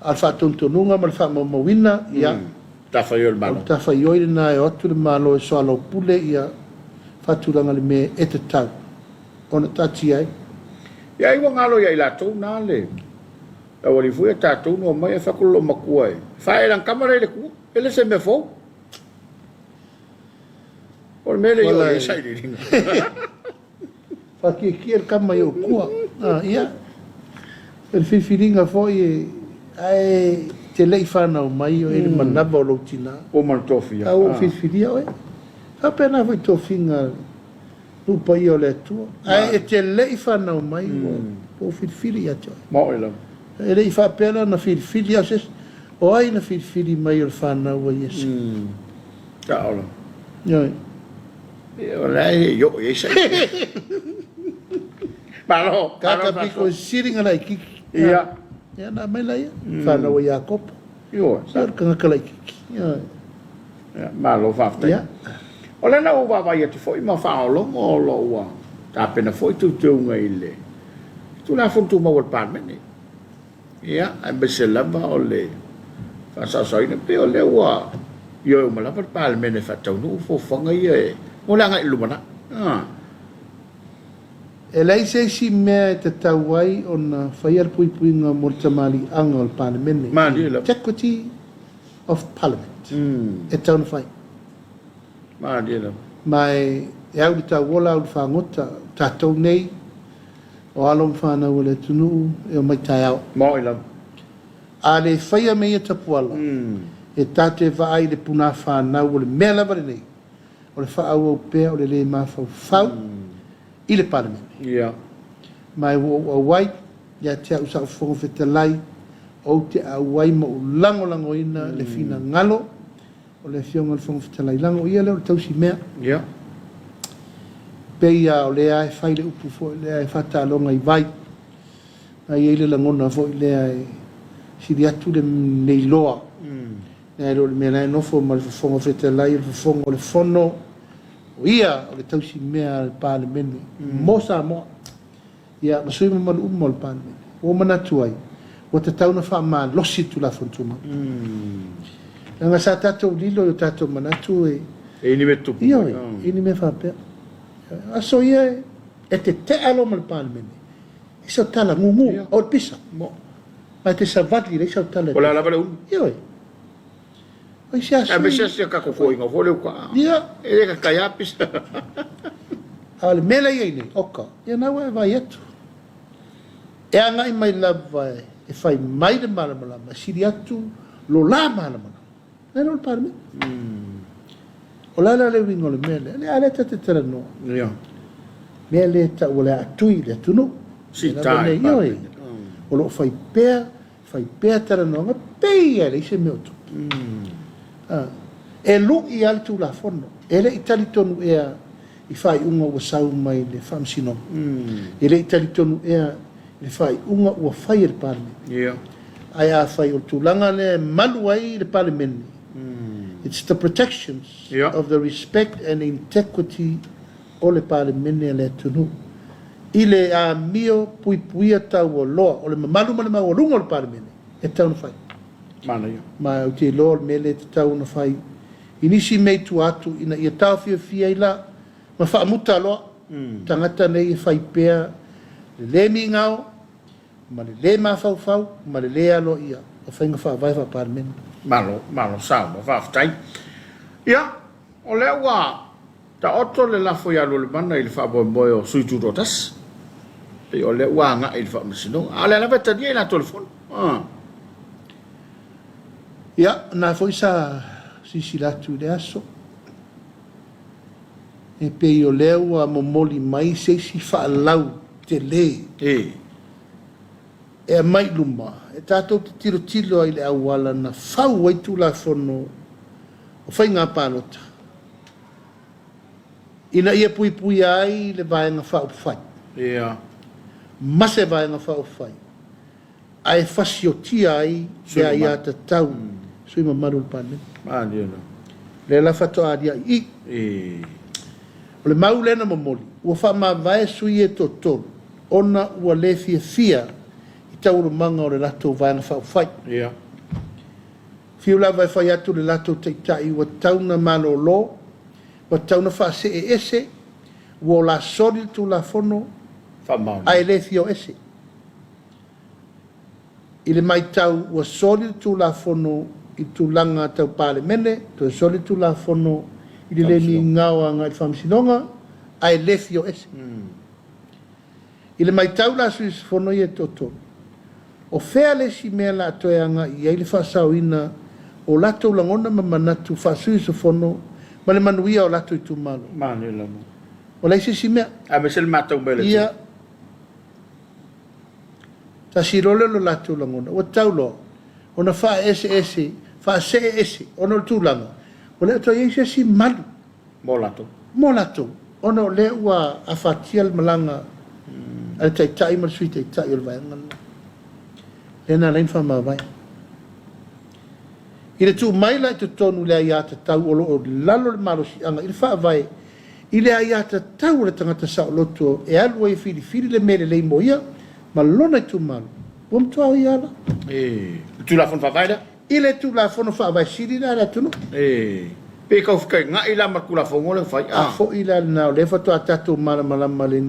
A o le faatonutonuga ma le faamaumauina, ia, Matafaioi le o le Malo. matafaioi lena e o atu le Malo e soalaupule ia faatulaga le mea e tatau ona taatia ai. Ia ai ua galo ia i latou na le aualii foi a tatou na omai ae fai atu le loomatua e fae lana tama la i le tua. E le se mea fou. O le mea lea i oo i ai sailiiliga. Faakiekie le tama i ou tua. Ia, o le filifiliga foi e, ae te le i fanau mai oe i le manava o lou tina. Ua uma ona tofia. A ua ou filifilia oe. Faapena foi tofiga a le nuu paia o le Atua. Ae e te le i fanau mai ua ou filifili ia te oe. Maoi lava. E le i faapea la na filifili au se isi. O ai na filifili mai o le fanau a Iese? Sao lava. Ioe. O la e i oo i ai sailiiliga. Malo, Kaka malo piko faso. siliga laititi. Ia. Ia na aumai laia. Fanau a Iakopo. Ioe. Ia o le tagata laititi. Ioe. Ia, malo faafetai. Ia. O lea na ou vaavaai atu foi ma faaologo o lo o ua tapena foi teuteuga i le Tulafono Tumau a le Palemene. Ia, aemaise lava o le faasaosaoina, pei o lea ua ioe uma lava le Palemene e faataunuu fuafuaga ia e mo le agai i le lumanai. Ah. E leai se isi mea e tatau ai ona faia le puipuiga mo le tamaliiaga o le Palemene, Malie lava. Integrity of Parliament, e tatau ona fai. Malie lava. Ma e au i le tauola, au i le fagota, o tatou nei, o alo ma fanau a le atunuu e omai taeao. Maoi lava. A le faia me ia tapuala, e tatou te vaai i le punāwhānau o le mea lava lenei, o le faaauau pea o le lē mafaufau i le Palemene. Ia. Ma e ua ou auai ia te au sa ou Fofoga Fetalai, ou te auai ma ou lagolagoina le finagalo o le Afioga i le Fofoga Fetalai, leaga o ia lea o le tausi mea. Ia. Pei lava o lea e fai le upu foi lea e faataaloga i vai, a i ai le lagona foi lea e Sili atu le leiloa. Nai lo le mea la e nofo ma le Fofoga Fetalai, o le Fofoga o le Fono, o ia o le tausimea a le Palemene mo Samoa, ia, ma sui usufono mamalu uma o le Palemene. Ua ou manatu ai, ua tatau ona faamalosi le Tulafono Tumau. Leaga sa tatou lilo i o tatou manatu e... E i ai ni mea tutupu mai. Ioe, e i ai ni mea faapea. O aso ia e tete'a loa ma le Palemene i sau tala gugu, o le pisa. Ma e te savali e leai sau tala e. O le a lava le umi. Ioe. O isi aso. Aemaise lava si a tatou toeaiina foi lea uta. Ia. E le taitai lava pisa. A o le mea lea e i ai nei, oka, ia na ua e vaai atu. E agai mai lava e fai mai le malamalama, e sili atu lo la malamalama. Nai lo le Palemene. O le a la le uiga o le mea lea? Lea lea ta te talanoa. Ia. Mea lea e tau o le a tui le atunuu. Sita i le Palemene. O lo o fai pea, fai pea talanoaga, pei lava e leai se mea o tupu. E lui lava le Tulafono. E le i talitonu ea i faaiuga ua sau mai le Faamasinoga. E le i talitonu ea i le faaiuga ua fai e le Palemene. Ia. Ae afai o le tulaga lea e malu ai le Palemene, it's the protections of the respect and integrity o le Palemene a le atunuu i le amio puipuia taualoa o le mamalu ma le maualuga o le Palemene e tatau ona fai. Manaia. Ma ou te iloa o le mea lea e tatau ona fai i nisi mea i tua atu ina ia taofiofia ai la ma faamuta loa tagata nei e fai pea le le migao ma le le mafaufau ma le le aloaia o faiga faavae faa-Palemene. Malo, malo saunoa, faafetai. Ia, o lea ua taoto le lafo ia Lualimana i le faamoemoe o sui tutoatasi. Pei o lea ua agai i le faamasinoga. A o lea lava e talia i latou le fono. Ah. Ia, na foi sa silasila atu i le aso. E pei o lea ua momoli mai se isi faalau tele e aumai i luma e tatou te tilotilo ai i le auala na fau ai Tulafono o Faiga Palota ina ia puipuia ai le Vaega Faaupufai ma se Vaega Faaupufai ae fasiotia ai le aiatatau sui mamalu o le Palemene. Lea la faatoa alia'i i i. O le mau lea na momoli, ua faamavae sui e toatolu ona ua le fiafia i taualumaga o le latou Vaega Faaupufai. Fiu lava e fai atu le latou taitai ua tatau na malolo, ua tatau na faasee ese, ua ola soli le Tulafono ae le fia o ese. I le matau ua soli le Tulafono i tulaga tau Palemene, toe soli le Tulafono i le le migao agai i le Faamasinoga, ae le fia o ese. I le matau la a sui usufono ia e toatolu, o fea le isi mea la a toe agai i ai le faasaoina o latou lagona ma manatu faa-sui usufono ma le manuia o latou itumalo? Ua leai se isi mea. Aemaise le matau mai a le Atua. Tasi loa lea o lo latou lagona, ua tatau loa ona faaeseese, faasee ese, ona o le tulaga, ua le o toe i ai se isi malu mo latou. Mo latou, ona o lea ua afatia le malaga a le Taitai ma le Sui Taitai o le Vaega lena. Lea na ala ai ona faamavae. I le tuu mai la i totonu i le aiatatau o lo o i lalo o le malosiaga i le Faavae, i le aiatatau a le tagata saoloto e alu ai e filifili le mea lelei mo ia ma lona itumalo, ua matua o ia ala. I le Tulafono Faavae lea? I le Tulafono Faavae sili lea a le atunuu. E pei e tau feteenai la ma le Tulafono lea ua fai, a? A foi la lena, o lea faatoa tatou malamalama i le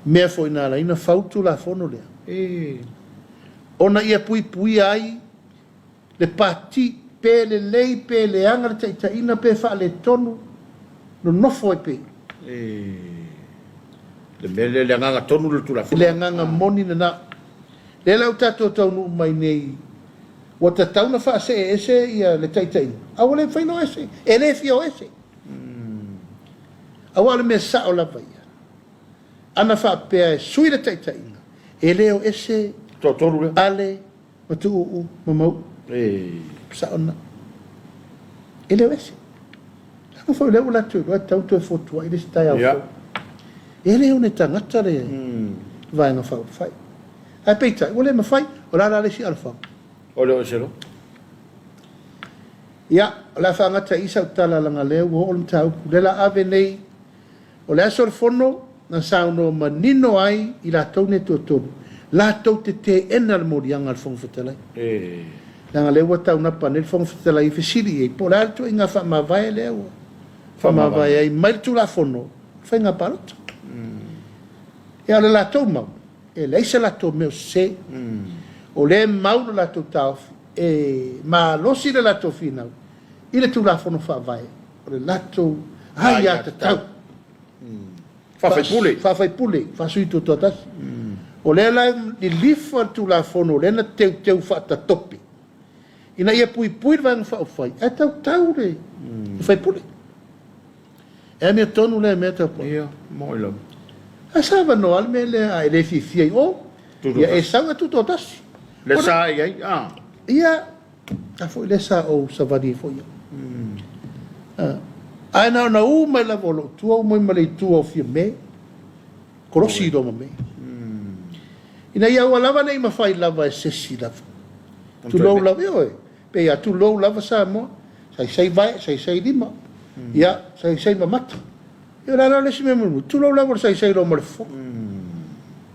mea foi na ala ai ona fau le Tulafono lea, ona ia puipuia ai le pati, pe lelei pe leaga le taitaiina pe faaletonu, nonofo ai pea. Le mea lea, le agaga tonu lea o le Tulafono. Le agaga moni lena. Lea la ua tatou taunuu mai nei, ua tatau ona faasee ese ia le taitaiga, a ua le mafai ona o ese, e le fia o ese. Aua o le mea sao lava ia, ana faapea e sui le taitaiga, e le o ese Toatolu lea. Ale Ma Tuuu ma Mauu. Sao lena. E le o ese. Leaga foi o lea ua latou iloa e tatau ona toe fotuai le isi taeao fou. E le o ni tagata le Vaega Faaupufai. Ae peitai, ua le mafai. O le a la le isi alafaga? O le o ese loa. Ia, o le a faagata i i sau tala leaga lea ua oo le mataupu. O lea la ave nei, o le aso o le fono na saunoa manino ai i latou nei toatolu, latou te teena le moliaga a le Fofoga Fetalai. Leaga lea ua taunapa nei le Fofoga Fetalai e fesili i ai po o le a le ituaiga faamavae lea ua faamavae ai mai le Tulafono o Faiga Palota. Ia, o le latou mau, e leai se latou mea o sese. O lea e mau le latou taofi, e malosi le latou finau i le Tulafono Faavae, o le latou aiatatau faafaipule, faafaipule, faasui tutoatasi. O lea la e lilifa le Tulafono lea na teuteu faatatope ina ia puipui le Vaega Faaupufai ae tautau le faipule. E amiotonu lea mea tapuai. Ia, moi lava. Ae sa avanoa le mea lea a e le fiafia i o, ia e sau e tutoatasi. Le sa i ai, a. Ia, a foi lea sa ou savali ai foi au. Ae na ona u mai lava o lou tua, u mai ma le itu o Fiame, kolosi loa ma me. Ina ia aua lava ne i mafai lava e se isi lava. Tulou lava, ioe. Pei a tulou lava Samoa, saisai vae, saisai lima, ia, saisai mamata. Ia o le a la le isi mea mulimuli, tulou lava o le saisai loa ma le fofoga.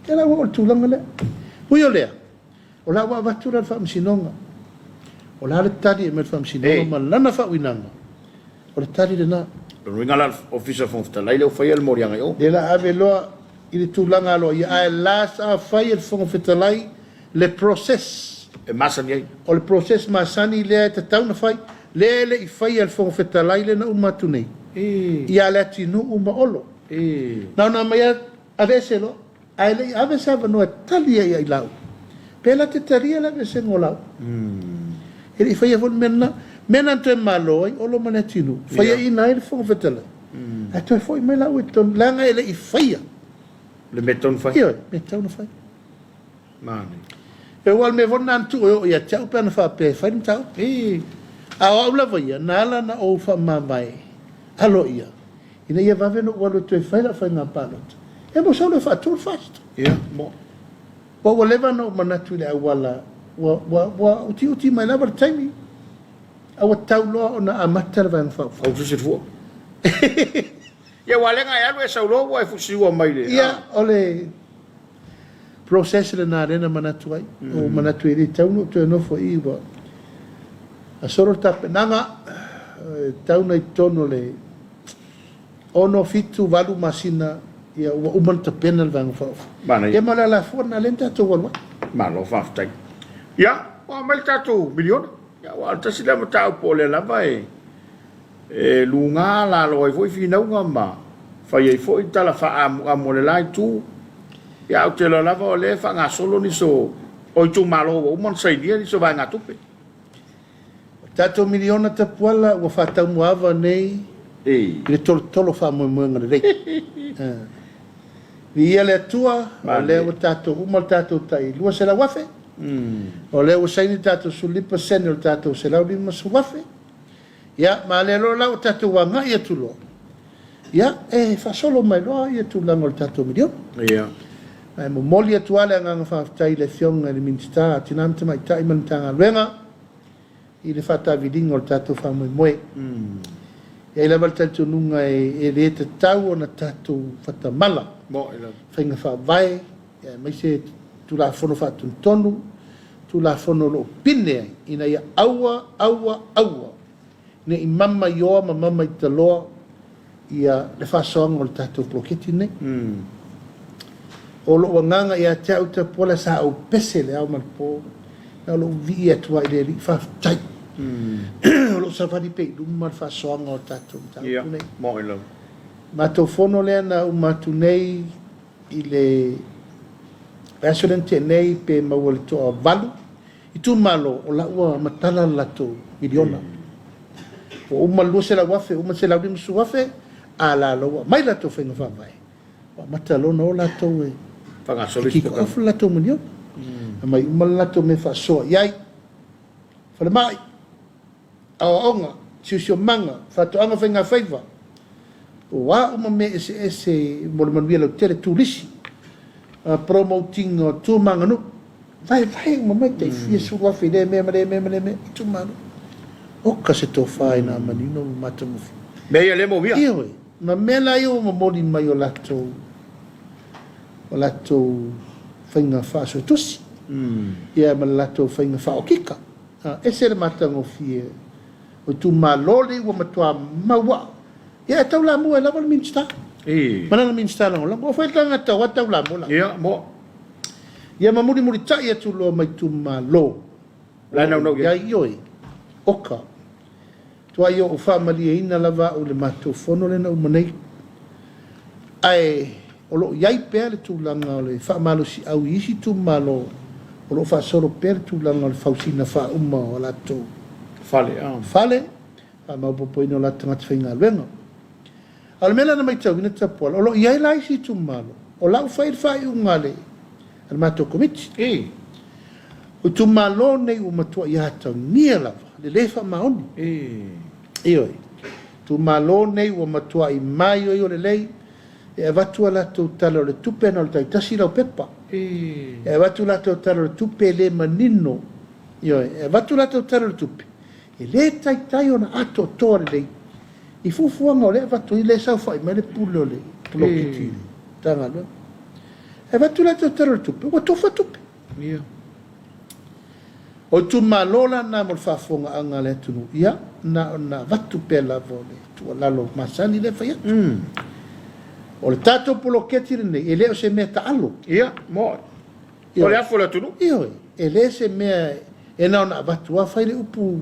Ia la ua oo i le tulaga lea. Ui o lea, o la ua avatu la le faamasinoga. O le a le tali e aumai e le faamasinoga ma lana faauigaga, o le tali lena. Lona uiga la le Ofisa o le Fofoga Fetalai lea ua faia le moliaga i o. Lea la ave loa i le tulaga aloaia, ae la sa fai e le Fofoga Fetalai le process. E masani ai. O le process masani lea e tatau ona fai, lea e le i faia e le Fofoga Fetalai lea na uma atu nei, ia Leatinuu ma Olo. Na ona aumai lava aveese loa, ae le i ave se avanoa e tali ai ia i laua. Pe la te talia le aveesega o laua. E le i faia foi le mea lena. Mea na toe malo ai Olo ma Leatinuu, faiaina ai le Fofoga Fetalai, ae toe foi mai laua i totonu, leaga e le i faia le mea tatau ona fai. Ioe, mea tatau ona fai. Manaia. E aua o le mea foi lena na tuu e oo ia te au pe ana faapea e fai le mataupu. A o au lava ia, na ala ona ou faamavae aloaia, ina ia vave ona ou alu e toe fai lau faiga palota. Ia mo sau loa e faatu le FAST. Ia, mo. Ua ua leva ona ou manatu i le auala, ua, ua, ua utiuti mai lava le taimi, a ua tau loa ona amata le Vaega Faaupufai. Au tusi le fua. Ia, ua lega e alu e sau loa ua e fusiua mai le. Ia, o le process lena lea na manatu ai. Ua ou manatu e le tatau ona ou toe nofo i i, ua solo le tapenaga, e tatau ona i totonu o le 6, 7, 8 masina, ia ua uma ona tapena le Vaega Faaupufai. Ia ma o le alafua lena lea na tatou alu ai. Malo faafetai. Ia, ua aumai le tatou miliona. Ia, aua o le tasi lea mataupu o lea lava e E luga lalo ai foi finauga ma fai ai foi tala faaamuamu a le la itu. Ia, ae ou te iloa lava o lea e faagasolo nisi o itumalo ua uma ona sainia nisi o vaegatupe. O le tatou miliona tapuala ua faataumuaava nei i le tolotolo faamoemoega lelei. Viia le Atua, o lea ua tatou uma le tatou tai 200,000, o lea ua saini le tatou 15% o le tatou 150,000. Ia, ma lea loa la ua tatou agai atu loa, ia, e faasolo mai loa ia tulaga o le tatou miliona. Ia. Ma e momoli atu lava le agaga faafetai i le Afioga i le Minisita o Tina ma Tamaitai ma le Matagaluega i le faataaviliga o le tatou faamoemoe. E i ai lava le talitonuga e le tatau ona tatou fatamala faiga faavae aemaise Tulafono Faatonutonu, Tulafono o lo o pine ai ina ia aua, aua, aua ne i mama i oa ma mama i taloa ia le faasoaga o le tatou poloketi lenei. O lou agaga ia te au Tapuala sa ou pese i le ao ma le po, na o lou vii atu lava i le Alii faafetai. O lo o savali pea i luma le faasoaga o le tatou mataupu lenei. Matou fono lea na uma atu nei i le vaiaso lea na tea nei pe maua i le toavalu itumalo o la ua matala le latou miliona. Ua uma le 200,000, uma le 150,000, a la la ua aumai latou faiga faavae, ua amata loa ona o latou e kick off le latou miliona. Aumai uma le latou mea e faasoa i ai, falemai, aoaoga, siosiomaga, faatoaga faigafaiva, o a uma mea eseese mo le manuia lautele, turisi, promote ina o tu ma aganuu. Vaevae uma mai tai fia sefulu afe i lea mea ma lea mea ma lea mea, itumalo. Oka se tofa ina manino ma matagofie. Mea ia lea moomia. Ioe, ma mea la ia ua momoli mai o latou, o latou faiga faasoetusi, ia ma le latou faiga faaokika. Ese le matagofie o itumalo nei ua matua mauaa. Ia e taulamua ai lava le Minisita. Ma lana Minisita Lagolago. O fai le tagata ua taulamua la. Ia, mo. Ia ma mulimulitai atu loa ma itumalo. La e naunau i ai. Ioe. Oka. Tuai ou faamalieina lava au i le matou fono lea na uma nei. Ae o lo o i ai pea le tulaga o le faamalosiau i isi itumalo o lo o faasolo pea le tulaga o le fausiga faauma o a latou fale, fale, faamaopoopoina o latou tagata faigaluega. A o le mea la na matauina Tapuala, o lo o i ai la isi itumalo, o la ua fai le faaiuga a le matou Komiti. O itumalo nei ua matuai atagia lava le le faamaoni. Ioe. Itumalo nei ua matuai maioio lelei e avatu a latou tala o le tupe na o le taitasi lau pepa. E avatu latou tala o le tupe e le manino. Ioe. E avatu latou tala o le tupe e le taitai ona atoatoa lelei i fuafuaga o lea e avatu ai, lea e saofai mai le pule o le poloketi i le Matagaluega. E avatu latou tala o le tupe, ua tofa tupe. O itumalo la na mo le faafofogaaga a le atunuu, ia, na ona avatu pea lava o le tuualalo masani lea e fai atu. O le tatou poloketi lenei, e le o se mea taalo. Ia, mo o le afu o le atunuu. Ioe, e le se mea e na ona avatu lava fai le upu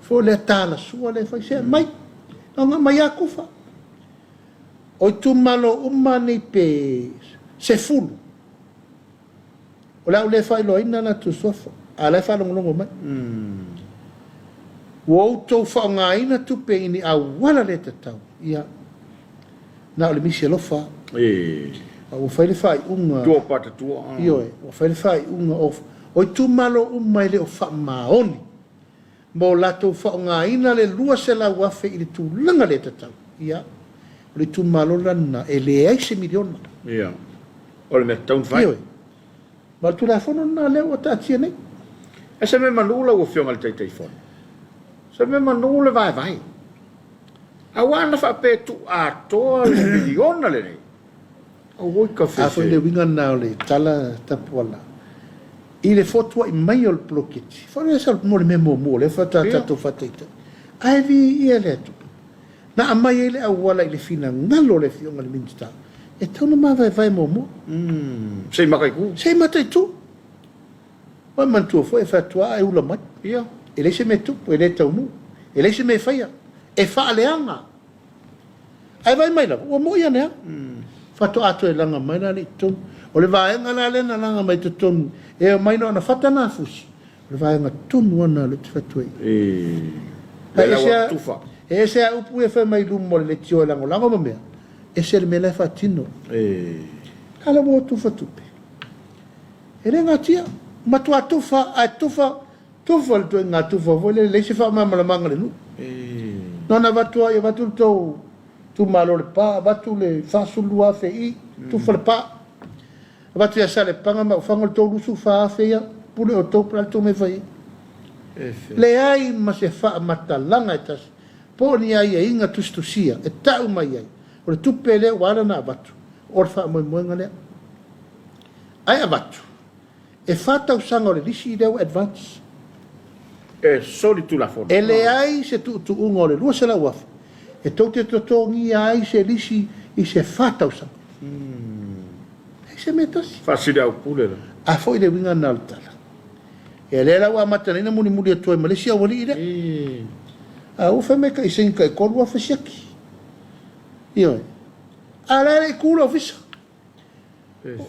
foi lea talasua lea fai, se aumai, na ona aumai lava tufa. O itumalo uma nei pe 10, o le a ou le faailoaina latou suafa, a o la e faalogologo mai. Ua outou faaaogaina tupe i ni auala le tatau, ia, na o le misi alofa lava. A ua fai le faaiuga. Tua o patatua. Ioe, ua fai le faaiuga o itumalo uma e le o faamaoni ma o latou faaaogaina le $200,000 i le tulaga le tatau. Ia, o le itumalo la lena e leai se miliona. Ia, o le mea tatau ona fai. Ioe, ma o le Tulafono lena lea ua taatia nei. E se mea manu lau Afioga i le Taitaifono, se mea manu le vaevae. Aua ana faapea e tuu atoa le miliona lenei, auoi ka A foi le uiga lena o le tala Tapuala i le fotuai mai o le poloketi, foi lea sa mo le mea muamua o lea faatoa tatou faataitai, ae viia le Atua na aumai ai le auala i le finagalo o le Afioga i le Minisita e tatau ona mavaevae muamua. Se i mataitu. Se i mataitu. Ua manatua foi e fai atu lava e ula mai. Ia. E leai se mea e tupu, e le taunuu, e leai se mea e faia, e faaleaga. Ae vaai mai lava, ua moi ane lava. Faatoa toe laga mai la lea i totonu. O le vaega la lea na laga mai i totonu, e omai na ona fata na fusi, o le vaega tonu lava lena lea ou te fai atu ai. E lea ua tufa. E ese lava upu ia e fai mai i luma o le leitio e lagolago ma mea, ese le mea la e faatino. A la ua tufa tupe. E le natia, matua tufa ae tufa, tufa le ituaiga tufa foi lele, leai se faamalamalamaga i le nuu. Na ona avatu lava, ia avatu le tou itumalo i le pa, avatu le $42,000 i i, tufa le pa. Avatu ia Salepaga ma Ufaga le tou $24,000 ia, pule outou po o le a le tou mea e fai ai. Leai ma se faamatalaga e tasi, po o ni aiaiga tusitusia e tau mai ai, o le tupe lea ua ala ona avatu, o le faamoemoega lea. Ae avatu, e fa tausaga o le lisi lea ua advance. E soli tulafono. E leai se tuutuuga o le $200,000 e tou te totogia ai se lisi i se fa tausaga. Leai se mea e tasi. Faasiliaupule la. A foi le uiga lena o le tala. Ia lea la ua amata nei ona mulimuli atu ai ma le isi aualii lea. A ua fai mai tai saini tai $3,000 siaki. Ioe. A o la e le i tu le ofisa.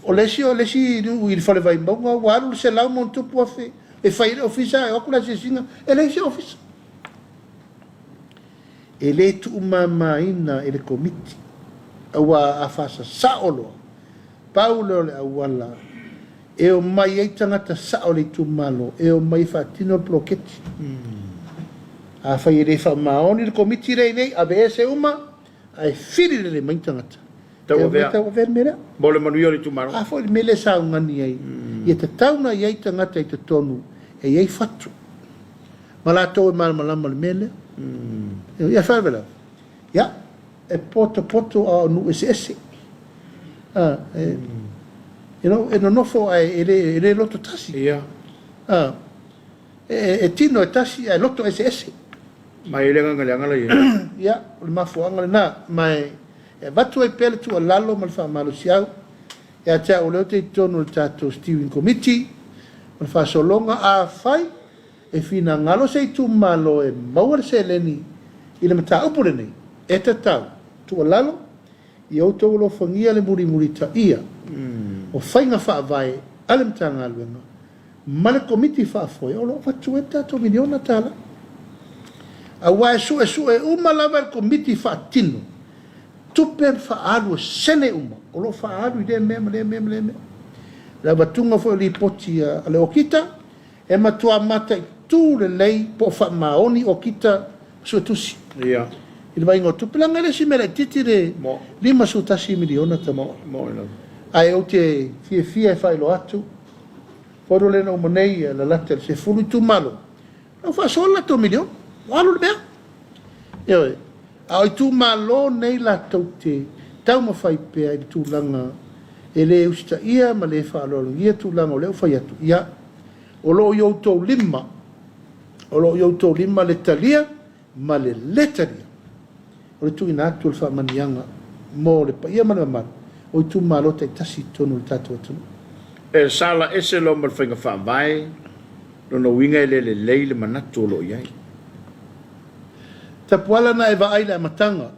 O le isi, o le isi i le fale Vaimauga ua alu le $100+ e fai ai le ofisa ae o atu le asiasiga e leai se ofisa. E le tuumamaina e le Komiti aua a faasasao loa, pau lea o le auala e omai ai tagata sao o le itumalo e omai e faatino le poloketi. Afai e le faamaoni le Komiti lea i inei, aveese uma ae fili lelei mai tagata. Tauavea. Tauavea le mea lea. Mo le manuia o le itumalo. A foi le mea lea e saugani ai, ia tatau ona i ai tagata i totonu e i ai fatu ma latou e malamalama i le mea lea. Ia faalavelave, ia, e potopoto a o nuu eseese. A, e, you know, e nonofo ae e le, e le loto tasi. Ia. A, e, e tino e tasi ae loto eseese. Ma e le agaga leaga la i ai. Ia, o le mafuaaga lena. Ma e, e avatu ai pea le tuualalo ma le faamalosiau ia te au o lea ou te i totonu o le tatou Steering Committee ma le faasologa, afai e finagalo se itumalo e maua le seleni i le mataupu lenei, e tatau, tuualalo, ia outou alofagia le mulimulitaia o faiga faavae a le Matagaluega ma le Komiti Faafoe o lo o avatu ai le tatou miliona tala. Aua e suesue uma lava e le Komiti faatino tupe faaalu e sene uma o lo o faaalu i lea mea ma lea mea ma lea mea. Le avatuga foi o lipoti a le Okita, e matua mataitu lelei po o faamaoni Okita ma suetusi i le vaaiga o tupe. Leaga e le o se mea laitiiti le $51 miliona tamaoa. Ae ou te fiafia e faailoa atu, fono lea na uma nei e lalata i le 10 itumalo, na ua faasoa le latou miliona, ua alu le mea. Ioe. A o itumalo nei latou te taumafai pea i le tulaga e le usitaia ma le faaaloalogia tulaga o lea ua fai atu, ia, o lo o i outou lima, o lo o i outou lima le talia ma le le talia o le tuuina atu o le faamanuiaga mo le paia ma le mamalu o itumalo taitasi i totonu o le tatou atunuu. E sala ese loa ma le faiga faavae, lona uiga e le lelei le manatu o lo o i ai. Tapuala na e vaai i le amataga.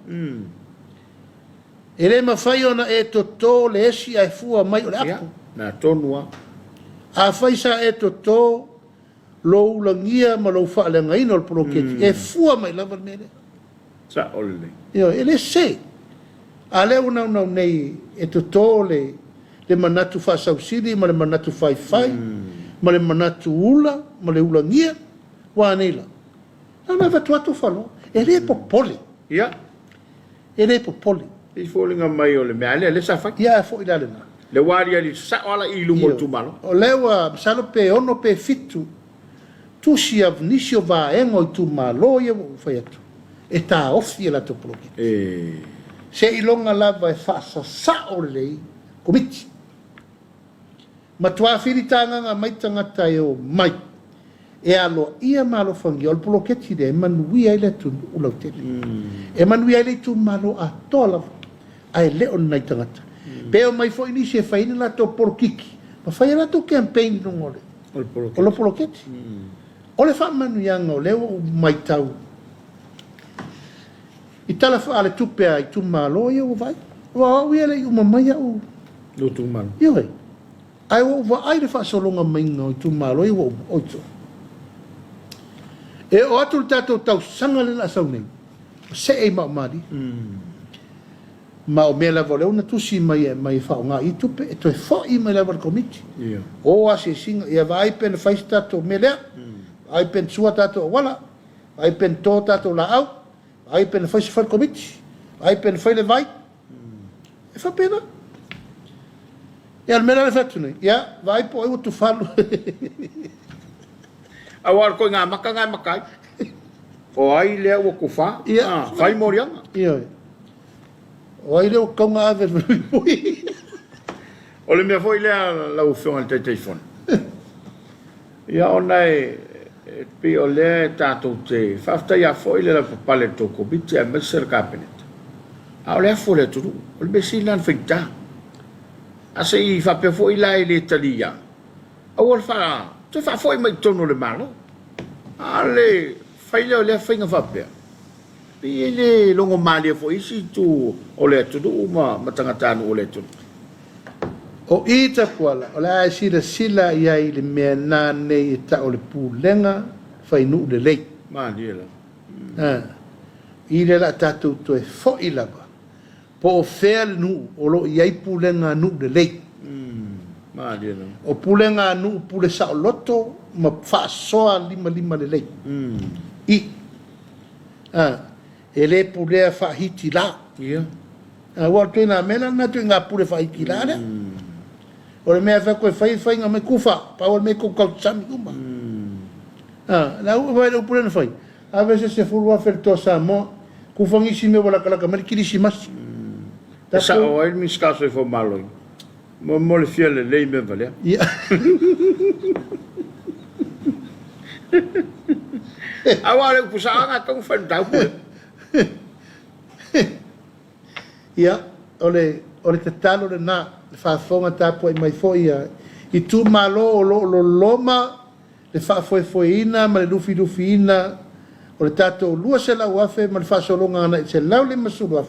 E le mafai ona e toto le esi ae fua mai o le apo. Ia, mea tonu lava. Afai sa e toto lou ulagia ma lou faaleagaina o le poloketi, e fua mai lava le mea lea. Sao lelei. Ioe, e le sese. A lea ua naunau nei e toto le le manatu faasausili ma le manatu faifai ma le manatu ula ma le ulagia, ua a nei la? Na ona avatu atu faloa. E le popole. Ia. E le popole. E foliga mai o le mea lea, lea sa fai. Ia, a foi la lena. Le ua aliali sao ala i luma o le itumalo. O lea ua, masalo pe 6 pe 7 tusi a nisi o vaega o itumalo ia ua ou fai atu, e taofi e latou poloketi. Seiloga lava e faasasao lelei Komiti. Matua filitagaga mai tagata e o mai e aloaia ma alofagia o le poloketi lea e manuia ai le atunuu lautele. E manuia ai le itumalo atoa lava, ae le o ni nai tagata. Pe omai foi nisi e fai ai ni latou polokiki ma fai a latou campaign i luga o le poloketi. O le faamanuiaga o lea ua ou matau i tala faaletupe a itumalo ia ua vaai. Aua o au ia e le i uma mai au. Lou itumalo. Ioe. Ae ua ou vaai i le faasologa maiga o itumalo ia ua uma. Oi to. E oo atu le tatou tausaga lea o le a sau nei, ua see i Maomalie. Ma o mea lava o lea ua na tusi mai e aumai e faaaoga i tupe, e toe foi mai lava i le Komiti. O asiasiga, ia vaai pe na fai se tatou mea lea, vaai pe na sua tatou auala, vaai pe na to tatou laau, vaai pe na fai se fale Komiti, vaai pe na fai le vai. E faapena. Ia, o le mea la lea e fai atu nei, ia, vaai po o ai ua tufalu. Aua o le koiga maka na e maka ai. O ai lea ua tufa? Ia. Fai moliaga. Ioe. O ai lea ua tatau ona ave i le mulimuli. O le mea foi lea lau Afioga i le Taitaifono, ia ona e pei o lea e tatou te faafetaia foi le lavapapale a le tou Komiti aemaise le Kapeneta, a o le afu o le atunuu, o le mea sili lena ona faigata. A se i faapea foi la e le talia, aua le toe faafoi mai i totonu o le Malo. A o le fai lea o lea faiga faapea, pei e le logomalie foi i isi itu o le atunuu ma tagatanuu o le atunuu. O i Tapuala, o le a e silasila i ai i le mea na nei e tau o le pulega fai nuu lelei. Malie lava. A, i lea o le a tatou toe foi lava po o fea le nuu o lo o i ai pulega a nuu lelei. Malie lava. O pulega a nuu pule saoloto ma faasoa limalima lelei. I, a, e le pulea faahiti la. Ia. Aua o le ituaiga mea lea lena ituaiga pule faaitila lea. O le mea e fai atu e fai, faiga mai kufa, pau o le mea e tou tausami uma. A, le au, vaai i le upu lea na fai, ave se 10,000 i le Toa Samoa, kufa nisi mea ua latalata mai le Kirisimasi. E sao ai le Minisita o Soifua Maloloina, mo le fia lelei mea valea. Ia. Aua o le upu sao lava atonu fai le mataupu lea. Ia, o le, o le tatalo lena, le faafofoga tapuai mai foi a itumalo o lo o loloma le faafoefoeina ma le lufilufiina o le tatou 200,000 ma le faasologa agai i le 150,000,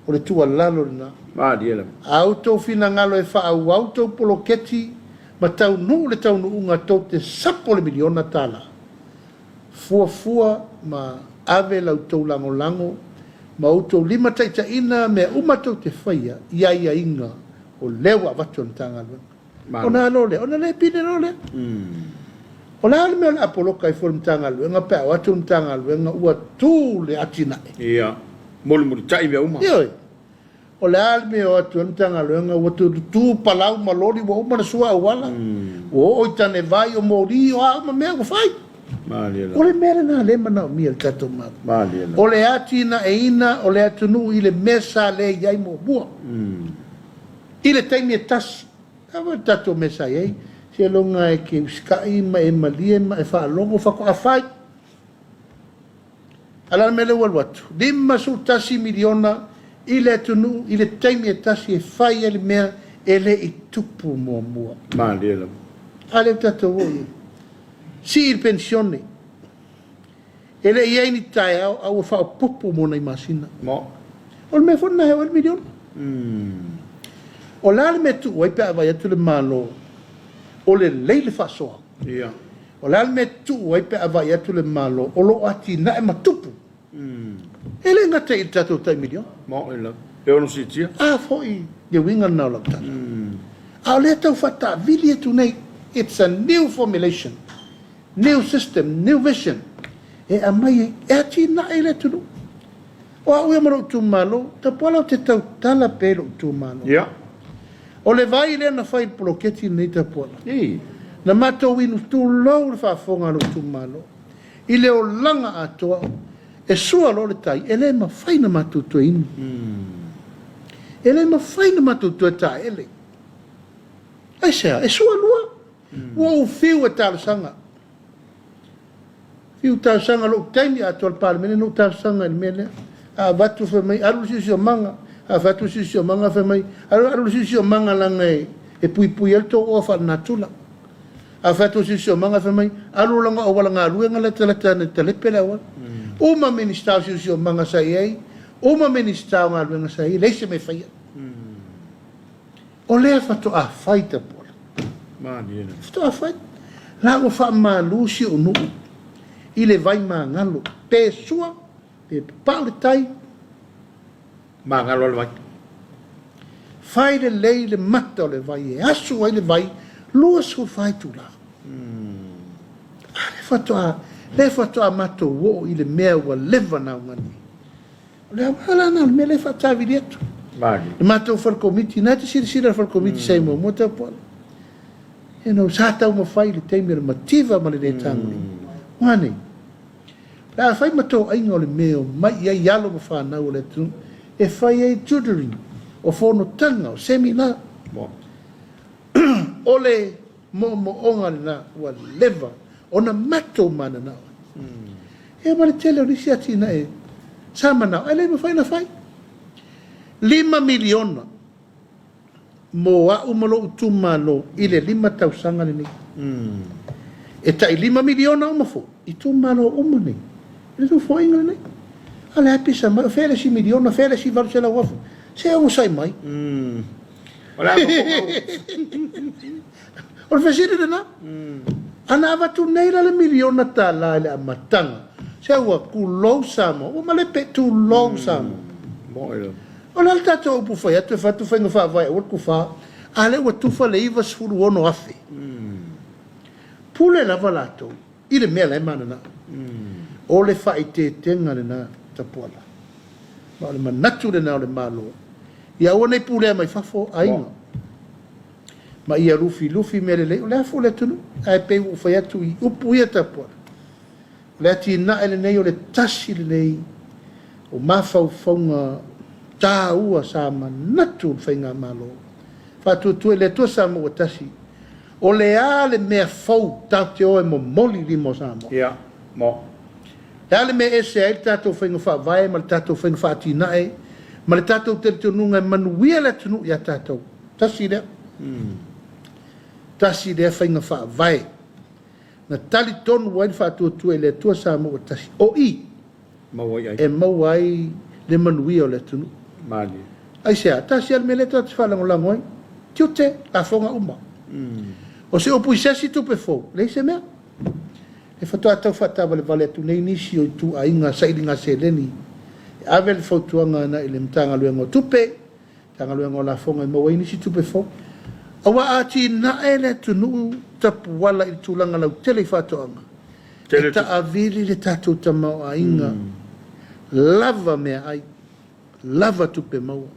o le tuualalo lena. Malie lava. A outou finagalo e faaauau tou poloketi ma taunuu le taunuuga tou te sapo le miliona tala. Fuafua ma ave la outou lagolago ma outou limataitaiina mea uma tou te faia i aiaiga o lea ua avatu e le Matagaluega. Ona a loa lea, ona le pine loa lea. O le a le mea o le a poloka ai fua le Matagaluega pe a o atu le Matagaluega ua tu le atinae? Ia, mulimulitai mea uma. Ioe. O le a le mea e o atu ai le Matagaluega ua tu palau ma loli ua uma ona sua auala, ua oo i tanevai, o moli, o a uma mea ua fai. O le mea lena lea e manaomia e le tatou Malo. O le atinaeina o le atunuu i le mea sa le i ai muamua. I le taimi e tasi. A foi le tatou mea sa i ai, seiloga e te usitai ma e malie ma e faalogo faatoa fai. A o le a le mea lea ua alu atu? $51 miliona i le atunuu i le taimi e tasi e fai ai le mea e le i tupu muamua. Malie lava. A lea ua tatou oo i ai. Sii le penisione. E le i i ai ni taeao a ua faaopoopo mo nai masina. Mo. O le mea foi lena e oo ai le miliona. O le a le mea e tuu ai pe a vaai atu le Malo o lelei le faasoa? Ia. O le a le mea e tuu ai pe a vaai atu le Malo o lo o atinae ma tupu? E le gata i le tatou tai miliona. Moni lava. E ono siitia. A foi le uiga lena o lau tala. A o lea e tau faataavili atu nei, it's a new formulation, new system, new vision e aumai ai, e atinae ai le atunuu. O au ia ma lou itumalo, tapuala ou te tautala pea i lou itumalo. Ia. O le vai lea na fai i le poloketi lenei tapuala. Ii. Na matou inu tulou le faafofoga a lou itumalo i le olaga atoa, e sua loa le tai, e le mafai ona matou toe inu. E le mafai ona matou toe taele. Aisea? E sua lua. Ua ou fiu e talosaga. Fiu talosaga lou taimi atoa le Palemene na ou talosaga i le mea lea. A avatu fai mai alu le siosiomaga, a fai atu le siosiomaga fai mai alu alu le siosiomaga leaga e, e puipui ai le tou oa faalenatura. A fai atu le siosiomaga fai mai alu leaga auala galuega latalata ane talepe le auala. Uma Minisita o siosiomaga sa i ai, uma Minisita o galuega sa i ai, leai se mea e faia. O lea faatoa fai Tapuala. Malie lava. Faatoa fai. La ua faamalu si ou nuu i le vai magalo, pe sua, pe papau le tai. Magalo le vai. Fai lelei le mata o le vai e asu ai le vai 24 itula. A lea faatoa, lea faatoa matou oo i le mea ua leva ona augani. O le aoga la lena o le mea lea e faatavili atu. Le matou fale komiti, na e te silasila le fale komiti sa i muamua Tapuala. You know, sa taumafai i le taimi o le mativa ma le le tagolima. Ua nei? O le a fai ma toaiga o le mea e omai i ai alo ma fanau o le atunuu e fai ai tutoring, o fonotaga, o seminar. O le moomooga lena ua leva ona matou mananao ai. Ia ma le tele o nisi atinae sa manao ae le mafai ona fai. $5 miliona mo au ma lou itumalo i le 5 tausaga lenei. E tai $5 miliona uma foi itumalo uma nei i le Nofoaiga lenei. A o le a pisa mai, o fea le isi miliona, fea le isi $800,000? Se onosai mai. O le a matou O le fesili lena. Ana avatu nei la le miliona tala i le amataga, se ua tulou Samoa, ua malepe, tulou Samoa. O le a le tatou upu fai atu e fai atu faiga faavae aua le tufa, a lea ua tufa le 96,000. Pule lava latou i le mea la e mananao. O le faaeteetega lena Tapuala, ma o le manatu lena o le Malo. Ia aua ne i pulea mai fafo aiga ma ia lufilufi mea lelei. O le a foi le atunuu, ae pei ua ou fai atu i upu ia tapuai, o le atinae lenei o le tasi lenei o mafaufauga taua sa manatu le Faigamalo faatuatua i le Atua Samoa ua tasi, o le a le mea fou tatou te o e momoli i lima o Samoa? Ia, mo. Le a le mea e ese ai le tatou faiga faavae ma le tatou faiga faatinae ma le tatou talitonuga e manuia le atunuu ia tatou? Tasi lea. Tasi lea faiga faavae na talitonu ai le faatuatua i le Atua Samoa ua tasi. O i e maua ai le manuia o le atunuu. Malie. Aisea? Tasi lava le mea lea tatou te faalagolago ai, tiute, lafoga uma. O se upu i se isi tupe fou, leai se mea. E faatoa tau faataavalevale atu nei nisi o ituaiga sailiga seleni e ave le fautuaga agai i le Matagaluega o Tupe, Matagaluega o Lafoga e maua ai nisi tupe fou. Aua a atinae le atunuu tapuala i le tulaga lautele i faatoaga, e taavili le tatou tamaoaiga, lava meaai, lava tupe maua.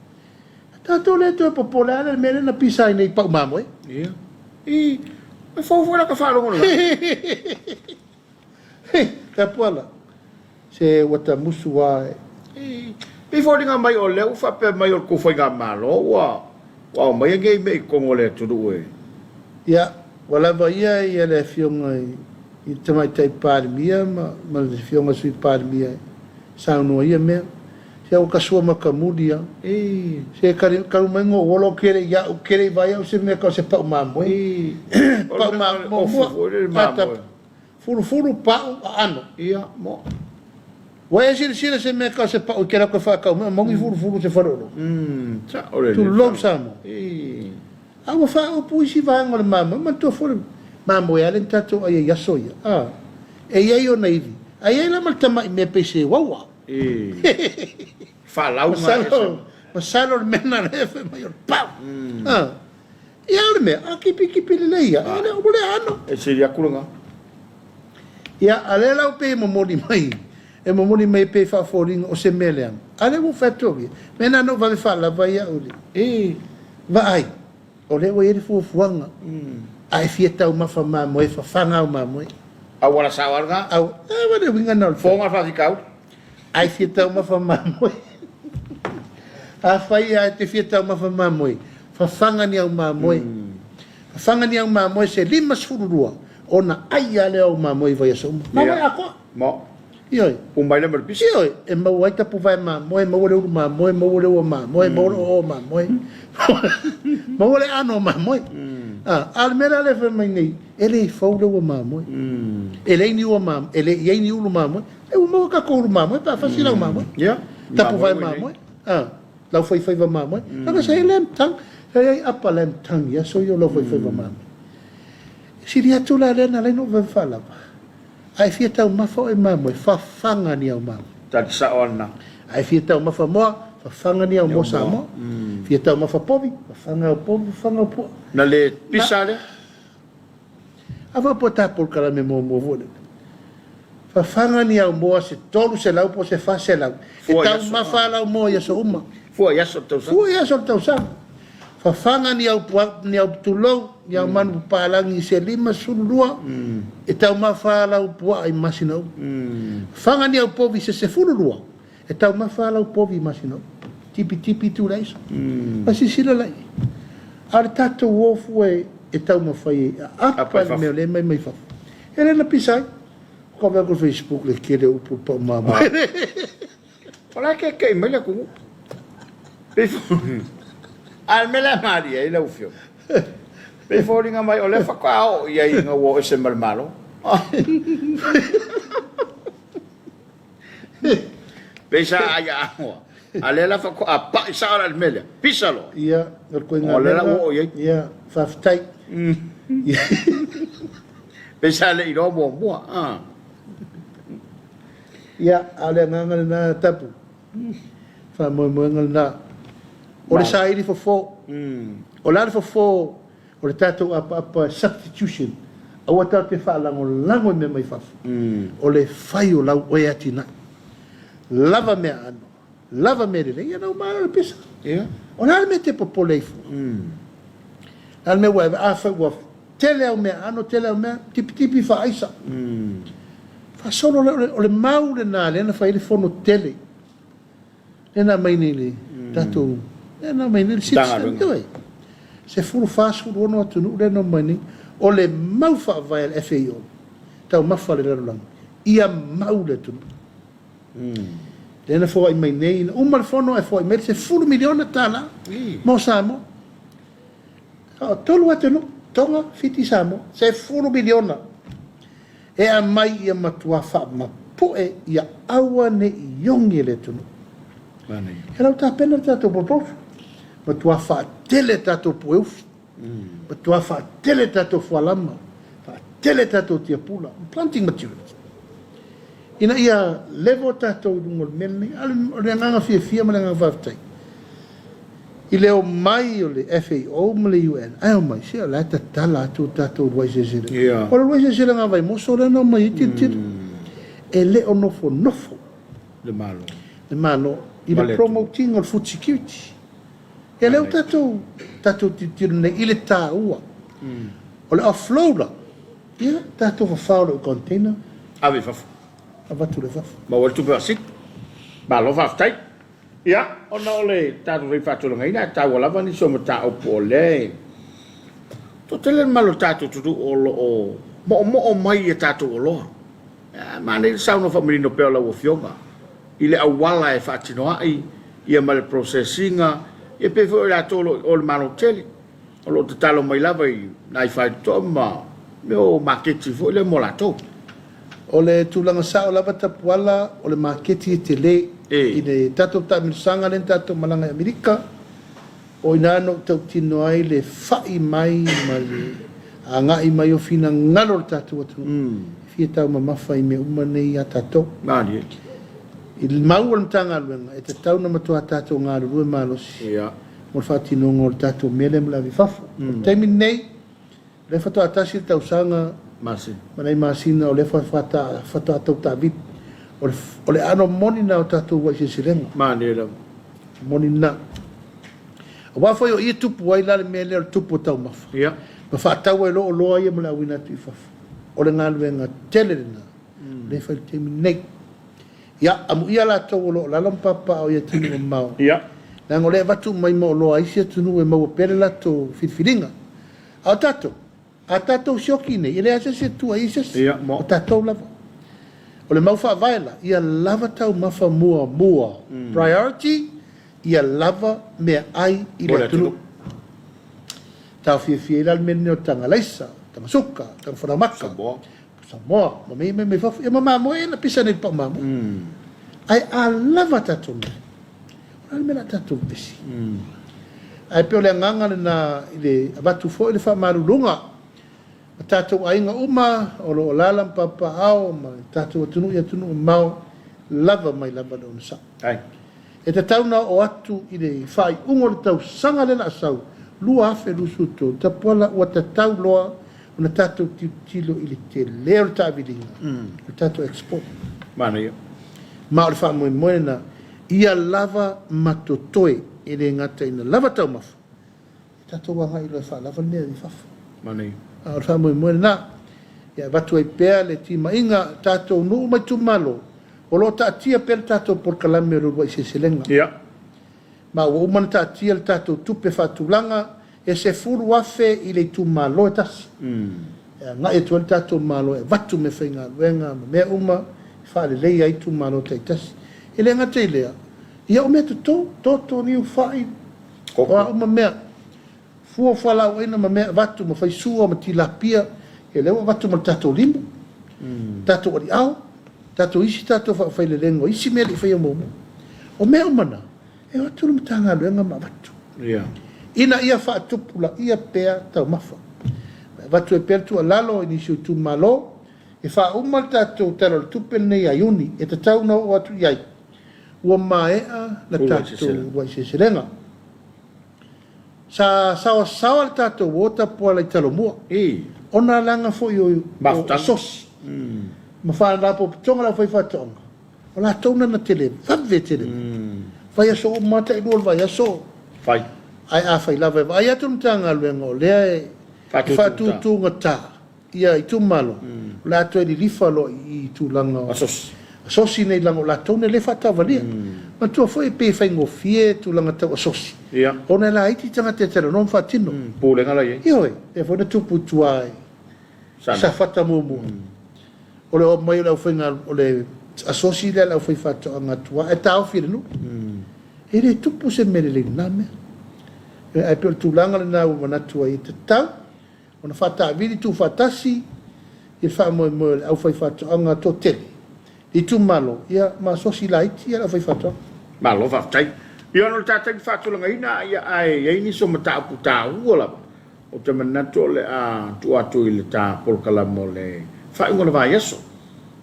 Tatou le toe popole a le mea lea na pisa ai nei i pau mamoe. Ia. I, e fou foi la ka faalogo lena. Tapuala, se ua tamusu a e. I, pei foliga mai o lea ua faapea mai o le tou faigamalo ua ua aumaia nei mea i totonu o le atunuu e. Ia, ua lava ia ia le Afioga i le Tamaitai Palemia ma ma le Afioga i le Sui Palemia e saunoa ia mea. Se ua kasua makamuli a. I. Se kali kalu mai ngo olo ke le ia u ke le vai au se mea ka se pau mamoe. I. Pau mamoe mua. Ata fulufulu pau aano. Ia, mo. Ua e silasila se mea ka se pau i ke la koe whaakau mea maungi fulufulu se whare olo. Sa o le Tulou Samoa. I. A ua faaopu isi vaega o le mamoe, manatua foi le mamoe a lea na tatou ai ai i aso ia, a, e i ai ona ivi, ae i ai la ma le tamai mea pei se uaua. I. Faalauga Masalo, masalo le mea lena lea fai mai o le pau. A, ia o le mea, a kipikipi lelei ia, e le o le aano. E sili atu lena. Ia, a lea la ua pei e momoli mai, e momoli mai pei e faafoliga o se mea leaga. A lea ua ou fai atu au ia, mea lena na ou vave faalava ai au i le. I. Vaai, o lea ua i ai le fuafuaga, a e fia taumafa mamoe, fafaga au mamoe. Auala sao lava lena. Au, a le uiga lena o le Fofoga le faafitauli. A e fia taumafa mamoe, afai lava e te fia taumafa mamoe, fafaga ni au mamoe. Fafaga ni au mamoe se 52 ona ai lava lea o au mamoe i vaiaso uma. Mamoe atoa. Mo. Ioe. Uma ai lea ma le pisa. Ioe, e maua ai tapuvae mamoe, maua le ulu mamoe, maua le ua mamoe, maua le oo mamoe, maua le aano o mamoe. A, a o le mea la lea e fai mai nei, e le fou le ua mamoe. E leai ni ua mamoe, e le i ai ni ulu mamoe. E ua maua tatou ulu mamoe pe a fasi lau mamoe. Ia. Tapuvae mamoe. A, lau faifaiva mamoe. Leaga sa i ai lamb tongue, sa i ai apa lamb tongue i aso ia o lau faifaiva mamoe. E sili atu la lea na ala ai ona ou vave faalava. A e fia taumafa oe mamoe, fafaga ni au mamoe. Tali sao a lena. A e fia taumafa moa, fafaga ni au moa Samoa. Fia taumafa povi, fafaga au povi, fafaga au puaa. Na le pisa lea. A faapea ta polokalame muamua foi lea. Fafaga ni au moa se 300 po o se 400. E taumafa lau moa i aso uma. Fua i aso o le tausaga. Fua i aso o le tausaga. Fafaga ni au pua, ni au tulou, ni au manu papalagi se 52, e taumafa lau puaa i masina uma. Fafaga ni au povi se 12, e taumafa lau povi i masina uma. Tipitipi itu le aisa. Ma silasila la i ai. A o le tatou o fua e taumafai e aapa le mea o lea e mai mai fafo. E le na pisa ai. Ua kave aku i le Facebook le tele o upu i le pau mamoe. O la e kekeʻi mai le atunuu. Pei A o le mea lea e malie ai lau Afioga, pei e foliga mai o lea faatoa oo i ai ina ua o ese ma le Malo. Pei sa ai aoa, a lea la faatoa pai sao la i le mea lea, pisa loa. Ia, o le koiga O lea la ua oo i ai. Ia, faafetai. Pei sa le iloa muamua. Ia, a o le agaga lena Tapu, faamoemoega lena. O le saili fofo, o le a le fofo o le tatou apaapa substitution, aua tatou te faalagolago i mea mai fafo, o le fai o lau oe atinae. Lava meaano. lava mea lelei, ia na uma lava le pisa. O le a le mea e te popole ai fua? O le a le mea ua e, afai ua tele au mea aano, tele au mea, tipitipi faaaisa. Faasolo lea, o le mau lena lea na fai ai le fono tele. Lea na aumai nei le tatou, lea na aumai nei le citizen, ioe. 14, 16 atunuu lea na omai nei. O le mau faavae a le FAO, taumafa a le lalolagi, ia mau le atunuu. Lea na foai mai nei, na uma le fono ae foai mai le $10 miliona mo Samoa. O 3 atunuu, Tonga, Fiti, Samoa, $10 miliona e aumai ia matua faamapue ia aua ne i ogi le atunuu. E lau tapena le tatou proposal, matua faatele tatou pueufi, matua faatele tatou fualama, faatele tatou tiapula, planting materials, ina ia level tatou i luga o le mea lenei. O le agaga fiafia ma le agaga faafetai i le omai o le FAO ma le UN, ae omai, se o la e tatala atu tatou uluai seleselega. O le uluai seleselega a Vaimoso lea na omai ai tilotilo. E le o nofonofo le Malo, le Malo i le promoting o le food security. Ia lea ua tatou, tatou tilotilo nei i le taua. O le offload la, ia tatou fafao le container. Ave i fafo. Avatu le fafo. Maua le tupe faasili. Malo faafetai. Ia, ona o le tatou taimi faatulagaina, e taua lava nisi o mataupu o lea e toatele le mamalu o le tatou atunuu o lo o moomoo mai i a tatou oloa. Manaia le saunoa faamanino pea o lau Afioga i le auala e faatino ai ia ma le process ina, ia pei foi o i latou o lo o i le Malo tele o lo o tatalo mai lava i nai faitotoa ma mea o maketi foi lea mo latou. O le tulaga sao lava Tapuala, o le maketi e tele i le tatou taamilosaga lea na tatou malaga i Amerika, O i ina na ou tautino ai le fa'i mai ma le agai mai o finagalo o le tatou atunuu e fia taumamafa i mea uma nei ia tatou. Malie. I le mau a le Matagaluega, e tatau ona matua tatou galulue malosi mo le faatinoga o le tatou mea lea ma le ave i fafo. O le taimi lenei, O lea faatoa tasi le tausaga ma nai masina o lea faatoa tau taavili. O le aano moni lena o tatou uluai seleselega. Manaia lava. Moni lena. Aua foi o i e tupu ai la le mea lea o le tupu o taumafa. Ma faatau ai loa oloa ia ma le auina atu i fafo. O le galuega tele lena o lea e fai i le taimi lenei. Ia, amuia latou o lo o lalo ma papaaao i atunuu mamao. Leaga o lea e avatu uma mai ma oloa a isi atunuu e maua pea le latou filifiliga. A o tatou, a tatou sioki nei, e leai lava se isi e tua i ai se isi, o tatou lava. O le mau faavae la, ia lava taumafa muamua, priority, ia lava meaai i le atunuu. Taofiofia ai la le mea lenei o le taga alaisa, taga suka, taga falaoamata, Samoa, ma mea ia mai fafo, ia ma mamoe ia na pisa nei i le pau mamoe. Ae a lava tatou mea, o le a le mea o le a tatou pepesi? Ae pei o le agaga lena i le avatu foi le faamaluluga a tatou aiga uma o lo o alaala ma papaaao ma le tatou atunuu i atunuu mamao, lava mai lava le onosai. E tatau ona oo atu i le faaiuga o le tausaga lea o le a sau, 2023, Tapuala ua tatau loa ona tatou tilotilo i le tele o le taaviliga o le tatou export. Manaia. Ma o le faamoemoe lena, ia lava ma totoe, e le gata ina lava taumafa, ia tatou agai loa e faalava le mea i fafo. Manaia. A o le faamoemoe lena, ia avatu ai pea le timaiga, tatou nuu ma itumalo, o lo o taatia pea le tatou polokalame o le uluai seleselega. Ma ua uma ona taatia le tatou tupe faatulaga e 10,000 i le itumalo e tasi e agai atu ai le tatou Malo e avatu meafaigaluega ma mea uma e faaleleia ai itumalo taitasi. E le gata i lea, ia o meatoto, toto, niu, fai, o a uma mea, fua fualaauaina ma mea e avatu ma faisua ma tilapia, ia lea ua avatu ma le tatou limu, tatou aliao, tatou isi tatou faafaileleina o isi mea e le i faia muamua. O mea uma na, e o atu le Matagaluega ma avatu. Ina ia faatupulaia pea taumafa. Ma e avatu ai pea le tuualalo i nisi o itumalo, e faauma le tatou Tala o le Tupe lenei ia Iuni, e tatau ona oo atu i ai, ua maea le tatou uluai seleselega. Sa saoasaoa le tatou o tapuala i Talomua, ona leaga foi o sosi ma faalapotopotoga a le aufaifaatoaga, o latou na na televave tele. Vaiaso uma lava, tailua o le vaiaso. Fai. Ae afai lava e vaai atu le Matagaluega o lea e faatutugata ia itumalo, o le a toe lilifa loa i tulaga o Asosi. Asosi nei leaga o latou nei lea e faatavalia. Manatua foi e pei e faigofie tulaga tau asosi, ona e laiti tagata e talanoa ma faatino. Pulega la i ai. Ioe, lea foi na tupu i tua i Safata muamua. O le omai o le aufaiga o le asosi lea a le aufaifaatoaga a tua ae taofi e le nuu. E le tupu se mea lelei i lena mea. Ae pei o le tulaga lena ua manatu ai e tatau ona faataavili tuufaatasi i le faamoemoe o le aufaifaatoaga toatele i itumalo ia ma asosi laiti ia le aufaifaatoaga. Malo faafetai. Ia ona o le ta taimi faatulagaina ia ae i ai nisi o mataupu taua lava Ou te manatu o le a tuu atu i le ta polokalame o le faaiuga o le vaiaso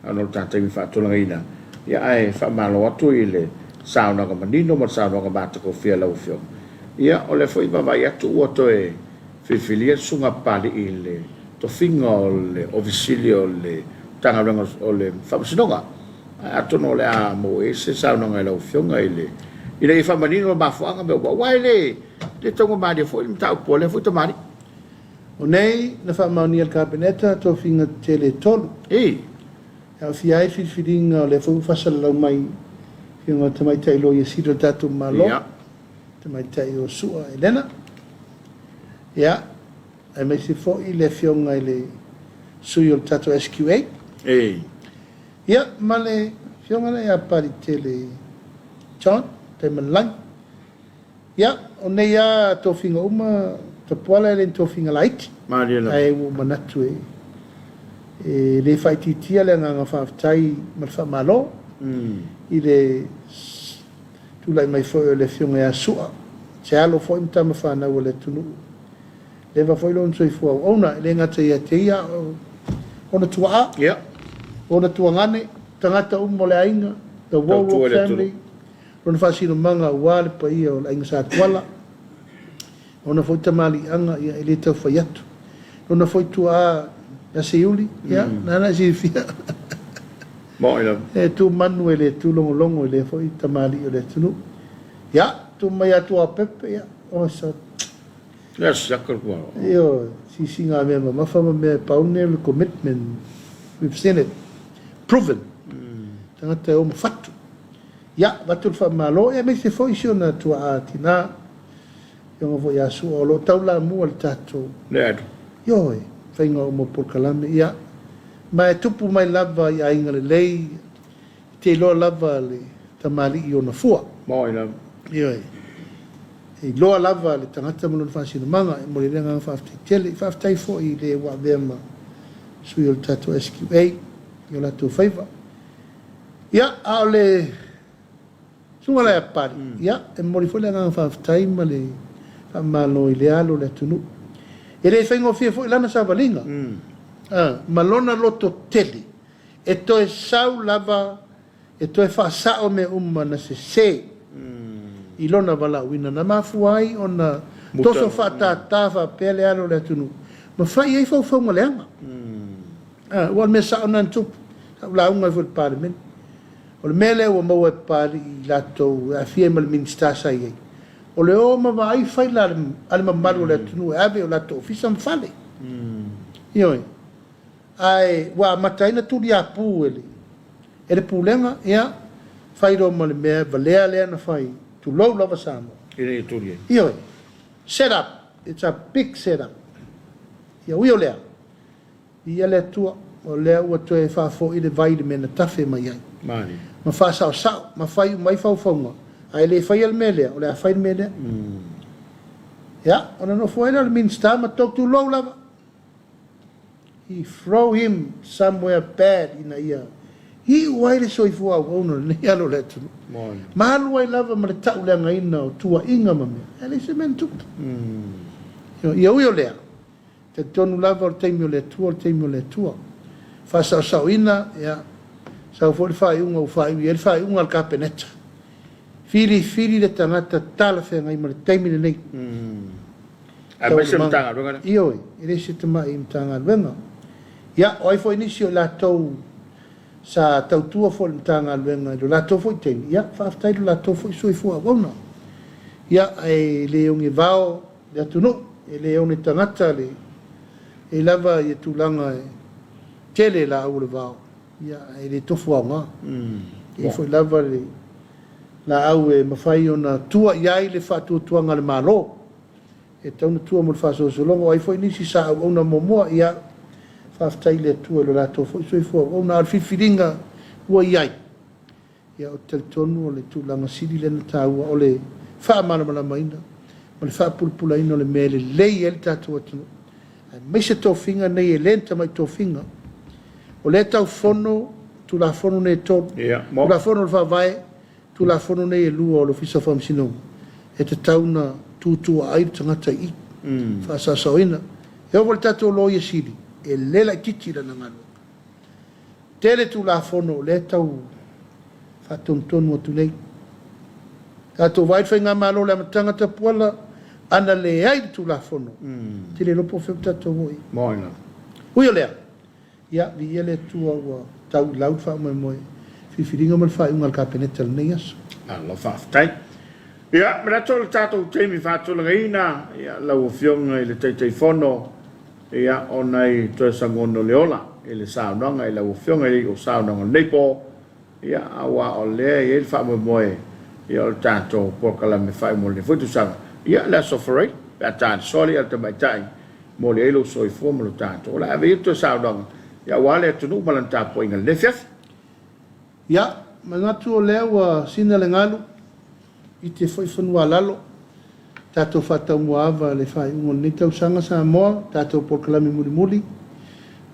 ona o le ta taimi faatulagaina, ia ae faamalo atu i le saunoaga manino ma le saunoaga matagofie a lau Afioga. Ia o lea foi e vaavaai atu ua toe filifilia le Susuga a Papalii i le tofiga o le Ofisa Sili o le Matagaluega o le Faamasinoga. Ae atonu o le a maua i ai se saunoaga i lau Afioga i le ina ia faamanino le mafuaaga mea uma aua e le le taugamalie foi le mataupu a lea foi tamalii. O nei, na faamaonia e le Kapeneta tofiga tetele e tolu. E. E aofia ai le filifiliga o lea foi ua faasalalau mai i Afioga i le Tamaitai Loia Sili o le tatou Malo, Tamaitai o Sua Elena, ia, aemaise foi le Afioga i le Sui o le tatou SQA. E. Ia, ma le Afioga lea ia Paritele John Taimalelagi. Ia, o nei lava tofiga uma, Tapuala e le ni tofiga laiti. Malie lava. Ae ua ou manatu e, e le faaitiitia le agaga faafetai ma le faamalo i le tulai mai foi o le Afioga ia Sua, se alo foi ma tama fanau a le atunuu. Leva foi lona soifua auauna, e le gata ia te ia, a o ona tuaa, ona tuagane, tagata uma o le aiga, the Tautua Warrock i le atunuu. family, lona faasinomaga aua le paia o le Aiga Sa Tuala, lona foi tamaliiaga, ia, e le tau fai atu. Lona foi tuaa ia Seiuli, ia, nāna e silafia. Moni lava. E tu manu e le tūlogologo i lea foi tamalii o le atunuu. Ia, tu mai ia Tuaopepe, ia, oi sa. Lea siaka le kuaoa. Ioe, sisiga mea mamafa ma mea e pau nei o le commitment, we've seen it, proven, tagata e o ma fatu. Ia, avatu le faamalo, aemaise foi si ona tuaa tina, Afioga foi ia Sua, o lo o taulamua le tatou. Le alu. Ioe, faiga uma o polokalame, ia, ma e tupu mai lava i aiga lelei, e te iloa lava le tamalii i ona fua. Moi lava. Ioe, e iloa lava le tagata ma lona faasinomaga, e momoli ai le agaga faafetai tele. Faafetai foi i le ua avea ma sui o le tatou SQA i o latou faiva. Ia, a o le Susuga la ia Papalii, ia, e momoli foi le agaga faafetai ma le faamalo i lea alo o le atunuu. E le faigofie foi lana savaliga, ma lona loto tele e toe sau lava e toe faasao mea uma na sese i lona valaauina na mafua ai ona toso faatātā faapea le alo o le atunuu ma fai ai faufauga leaga. Aua o le mea sao lena na tupu, sa ou lauga ai foi i le Palemene. O le mea lea ua maua e Papalii i latou e aafia ai ma le Minisita sa i ai, o le o ma vaai faila a le mamalu o le atunuu e ave i o latou ofisa ma fale. Ioe. Ae ua amata ai ona tuliapu e le e le Pulega, ia, fai loa ma le mea valea lea na fai, tulou lava Samoa. Ina ia tuli ai. Ioe. Set up. It's a big set up. Ia ui o lea, Viia le Atua, o lea ua toe faafoi le vai i le mea na tafe mai ai. Malie. Ma faasaosao, ma fai uma ai faufauga, a e le faia le mea lea, o le a fai le mea lea. Ia, ona nofo ai lea o le Minisita ma tou tulou lava. He throw him somewhere bad ina ia iu ai le soifua auauna o lenei alo o le atunuu. Ma alu ai lava ma le tauleagaina o tuuaiga ma mea, ae leai se mea na tupu. Ia ui o lea, Talitonu lava o le taimi o le Atua, o le taimi o le Atua. Faasaosaoina, ia, sau foi le faaiuga ua faaiu i ai le faaiuga a le Kapeneta. Filifili le tagata talafeagai ma le taimi lenei. Aemaise le Matagaluega lea. Ioe, e le se tamai Matagaluega. Ia, o ai foi nisi o i latou sa tautua foi i le Matagaluega i lo latou foi taimi, ia, faafetai i lo latou foi soifua auauna. Ia, ae le ogevao le atunuu, e le one tagata le, e i ai lava ia tulaga e tele laau o le vao, ia, ae le tofu aoga. E i ai foi lava le laau e mafai ona tua i ai le faatuatuaga a le Malo, e tatau ona tua mo le faasolosologa. O ai foi nisi sa auauna muamua, ia, faafetai i le Atua i lo latou foi soifua auauna. A o le filifiliga ua i ai, ia, ou te talitonu o le tulaga sili lea ona taua, o le faamalamalamaina ma le faapulapulaina o le mea e lelei ai le tatou atunuu, aemaise tofiga nei e le ni tamai tofiga. O lea e tau fono Tulafono nei e 3, Tulafono o le Faavae, Tulafono nei e 2 o le Ofisa o Faamasinoga, e tatau ona tutuaai le tagata i i, faasaosaoina. E oo foi i le tatou Loia Sili, e le laitiiti lana galuega. Tele Tulafono o lea e tau faatonutonu atu nei. Tatou vaai i le Faigamalo i le amataga tapuala, ana leai le Tulafono, ou te le iloa po o fea ua tatou oo i ai. Ui o lea, Ia, viia le Atua ua tau i lau le faamoemoe filifiliga ma le faaiuga a le Kapeneta i lenei aso. Malo faafetai. Ia, manatu o le tatou taimi faatulagaina, ia, lau Afioga i le Taitaifono, ia, ona i toe sagono le ola i le saunoaga i lau Afioga i o saunoaga o lenei po, ia, aua o lea e i ai le faamoemoe, ia, o le tatou polokalame faaiuga o lenei foi tausaga, ia, le Aso Faraile, pe a ta le soa le ia a le tamaitai, Momoli ai lou soifua ma lo tatou ola. Ave ia le toe saunoaga aua le atunuu ma lana tapuaiga i lenei afiafi. Ia, manatu o lea ua sina le galu i te foi fanua a lalo, tatou faataumuaava le faaiuga o lenei tausaga Samoa, tatou polokalame mulimuli,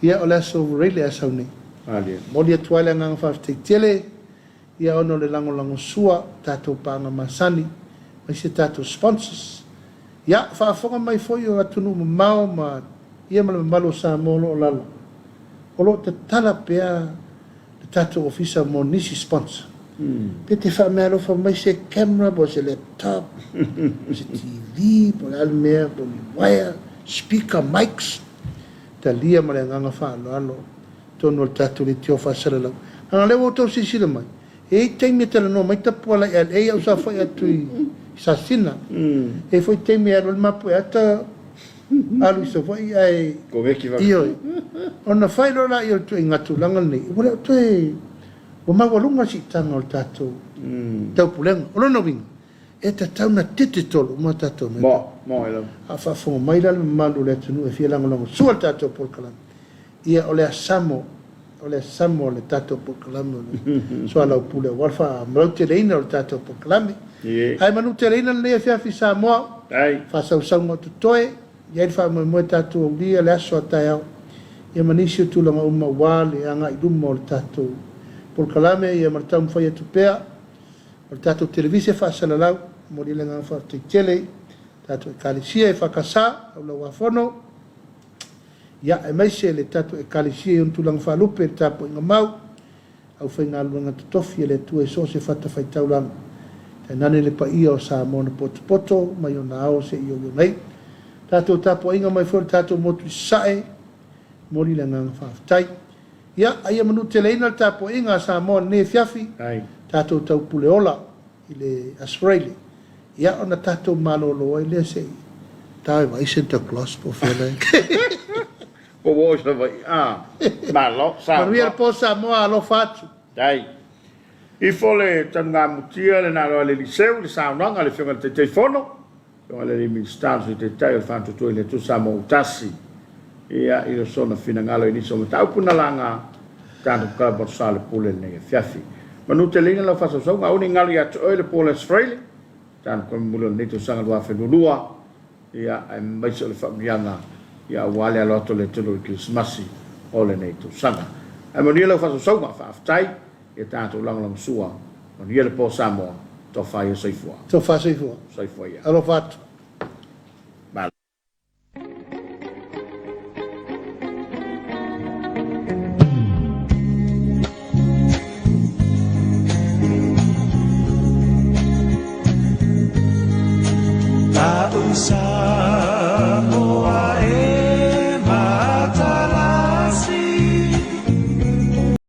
ia o le Aso Faraile a sau nei. Malie. Momoli atu ai le agaga faafetai tele Ia ona o le lagolagosua o tatou paaga masani aemaise tatou sponsors. Ia, faafofoga mai foi o atunuu mamao ma ia ma le mamalu o Samoa o lo o lalo, o lo o tatala pea le tatou ofisa mo nisi sponsor. Pe te faameaalofa mai se camera po o se laptop, po o se TV, po o le a le mea, po o ni wire, speaker, mics, talia ma le agaga faaaloalo. Totonu o le tatou leitio faasalalau. Leaga o lea ua outou silasila mai, e i ai taimi e talanoa mai Tapuala i LA a ou saofai atu i Sasina. E i ai foi taimi e alu ai le mapu e ata alu i Savaii ae Koveki vave. Ioe. Ona fai loa lea o le ituaiga tulaga lenei, ua le o toe, ua maualuga le siitaga o le tatou taupulega. O lona uiga, e tatau ona digital uma tatou mea. Mo, mo e lava. A faafofoga mai la le mamalu o le atunuu e fia lagolagosua le tatou polokalame, Ia, o le asamo, o le asamo o le tatou polokalame o le soalaupule aua le faamalauteleina o le tatou polokalame. Ae manuteleina lenei afiafi Samoa, faasausauga o totoe, i ai le faamoemoe tatou aulia le aso a taeao, ia ma nisi o tulaga uma aua le agai i luma o le tatou polokalame, ia ma le taumafai atu pea o le tatou televise faasalalau. Momoli ai le agaga faafetai tele i tatou Ekalesia EFKS, Laulauafono. Ia, aemaise le tatou Ekalesia i ona tulaga faalupe, le tapuaiga mau, aufaigaluega totofi a le Atua i so o se fatafaitaulaga, tainane le paia o Samoa na potopoto mai ona ao seia oo i ona iu. Tatou tapuaiga mai foi i le tatou motu i Sasae, momoli le agaga faafetai. Ia, a ia manuteleina le tapuaiga a Samoa i lenei afiafi, tatou taupule ola. i le Aso Faraile, ia ona tatou malolo ai lea se i tau e vaai Santa Claus po o fea la e. Po ua oo i Savaii. Ah, malo, Samoa. Manuia le po Samoa, alofa atu. Dai. Ifo le tanugamutia le nalo a le Eliseu i le saunoaga a le Afioga i le Taitaifono. Afioga i le alii Minisita, le Sui Taitai o le Faatuatua i le Atua Samoa ua tasi ia i sona finagalo i nisi o mataupu na laga tatou Club o le Pule lenei afiafi. Manu teleina lau faasausauga, aua ne i galo ia te oe le po o le Aso Faraile, tatou Club mulimuli o lenei tausaga 2022, ia aemaise o le faamanuiaga ia aua le alo atu o le atunuu i le Kerisimasi o lenei tausaga. Ae manuia lau faasausauga, faafetai. Ia tatou lagolagosua. Manuia le po Samoa. Tofa ia soifua. Tofa soifua. Soifua ia. Alofa atu. Malo.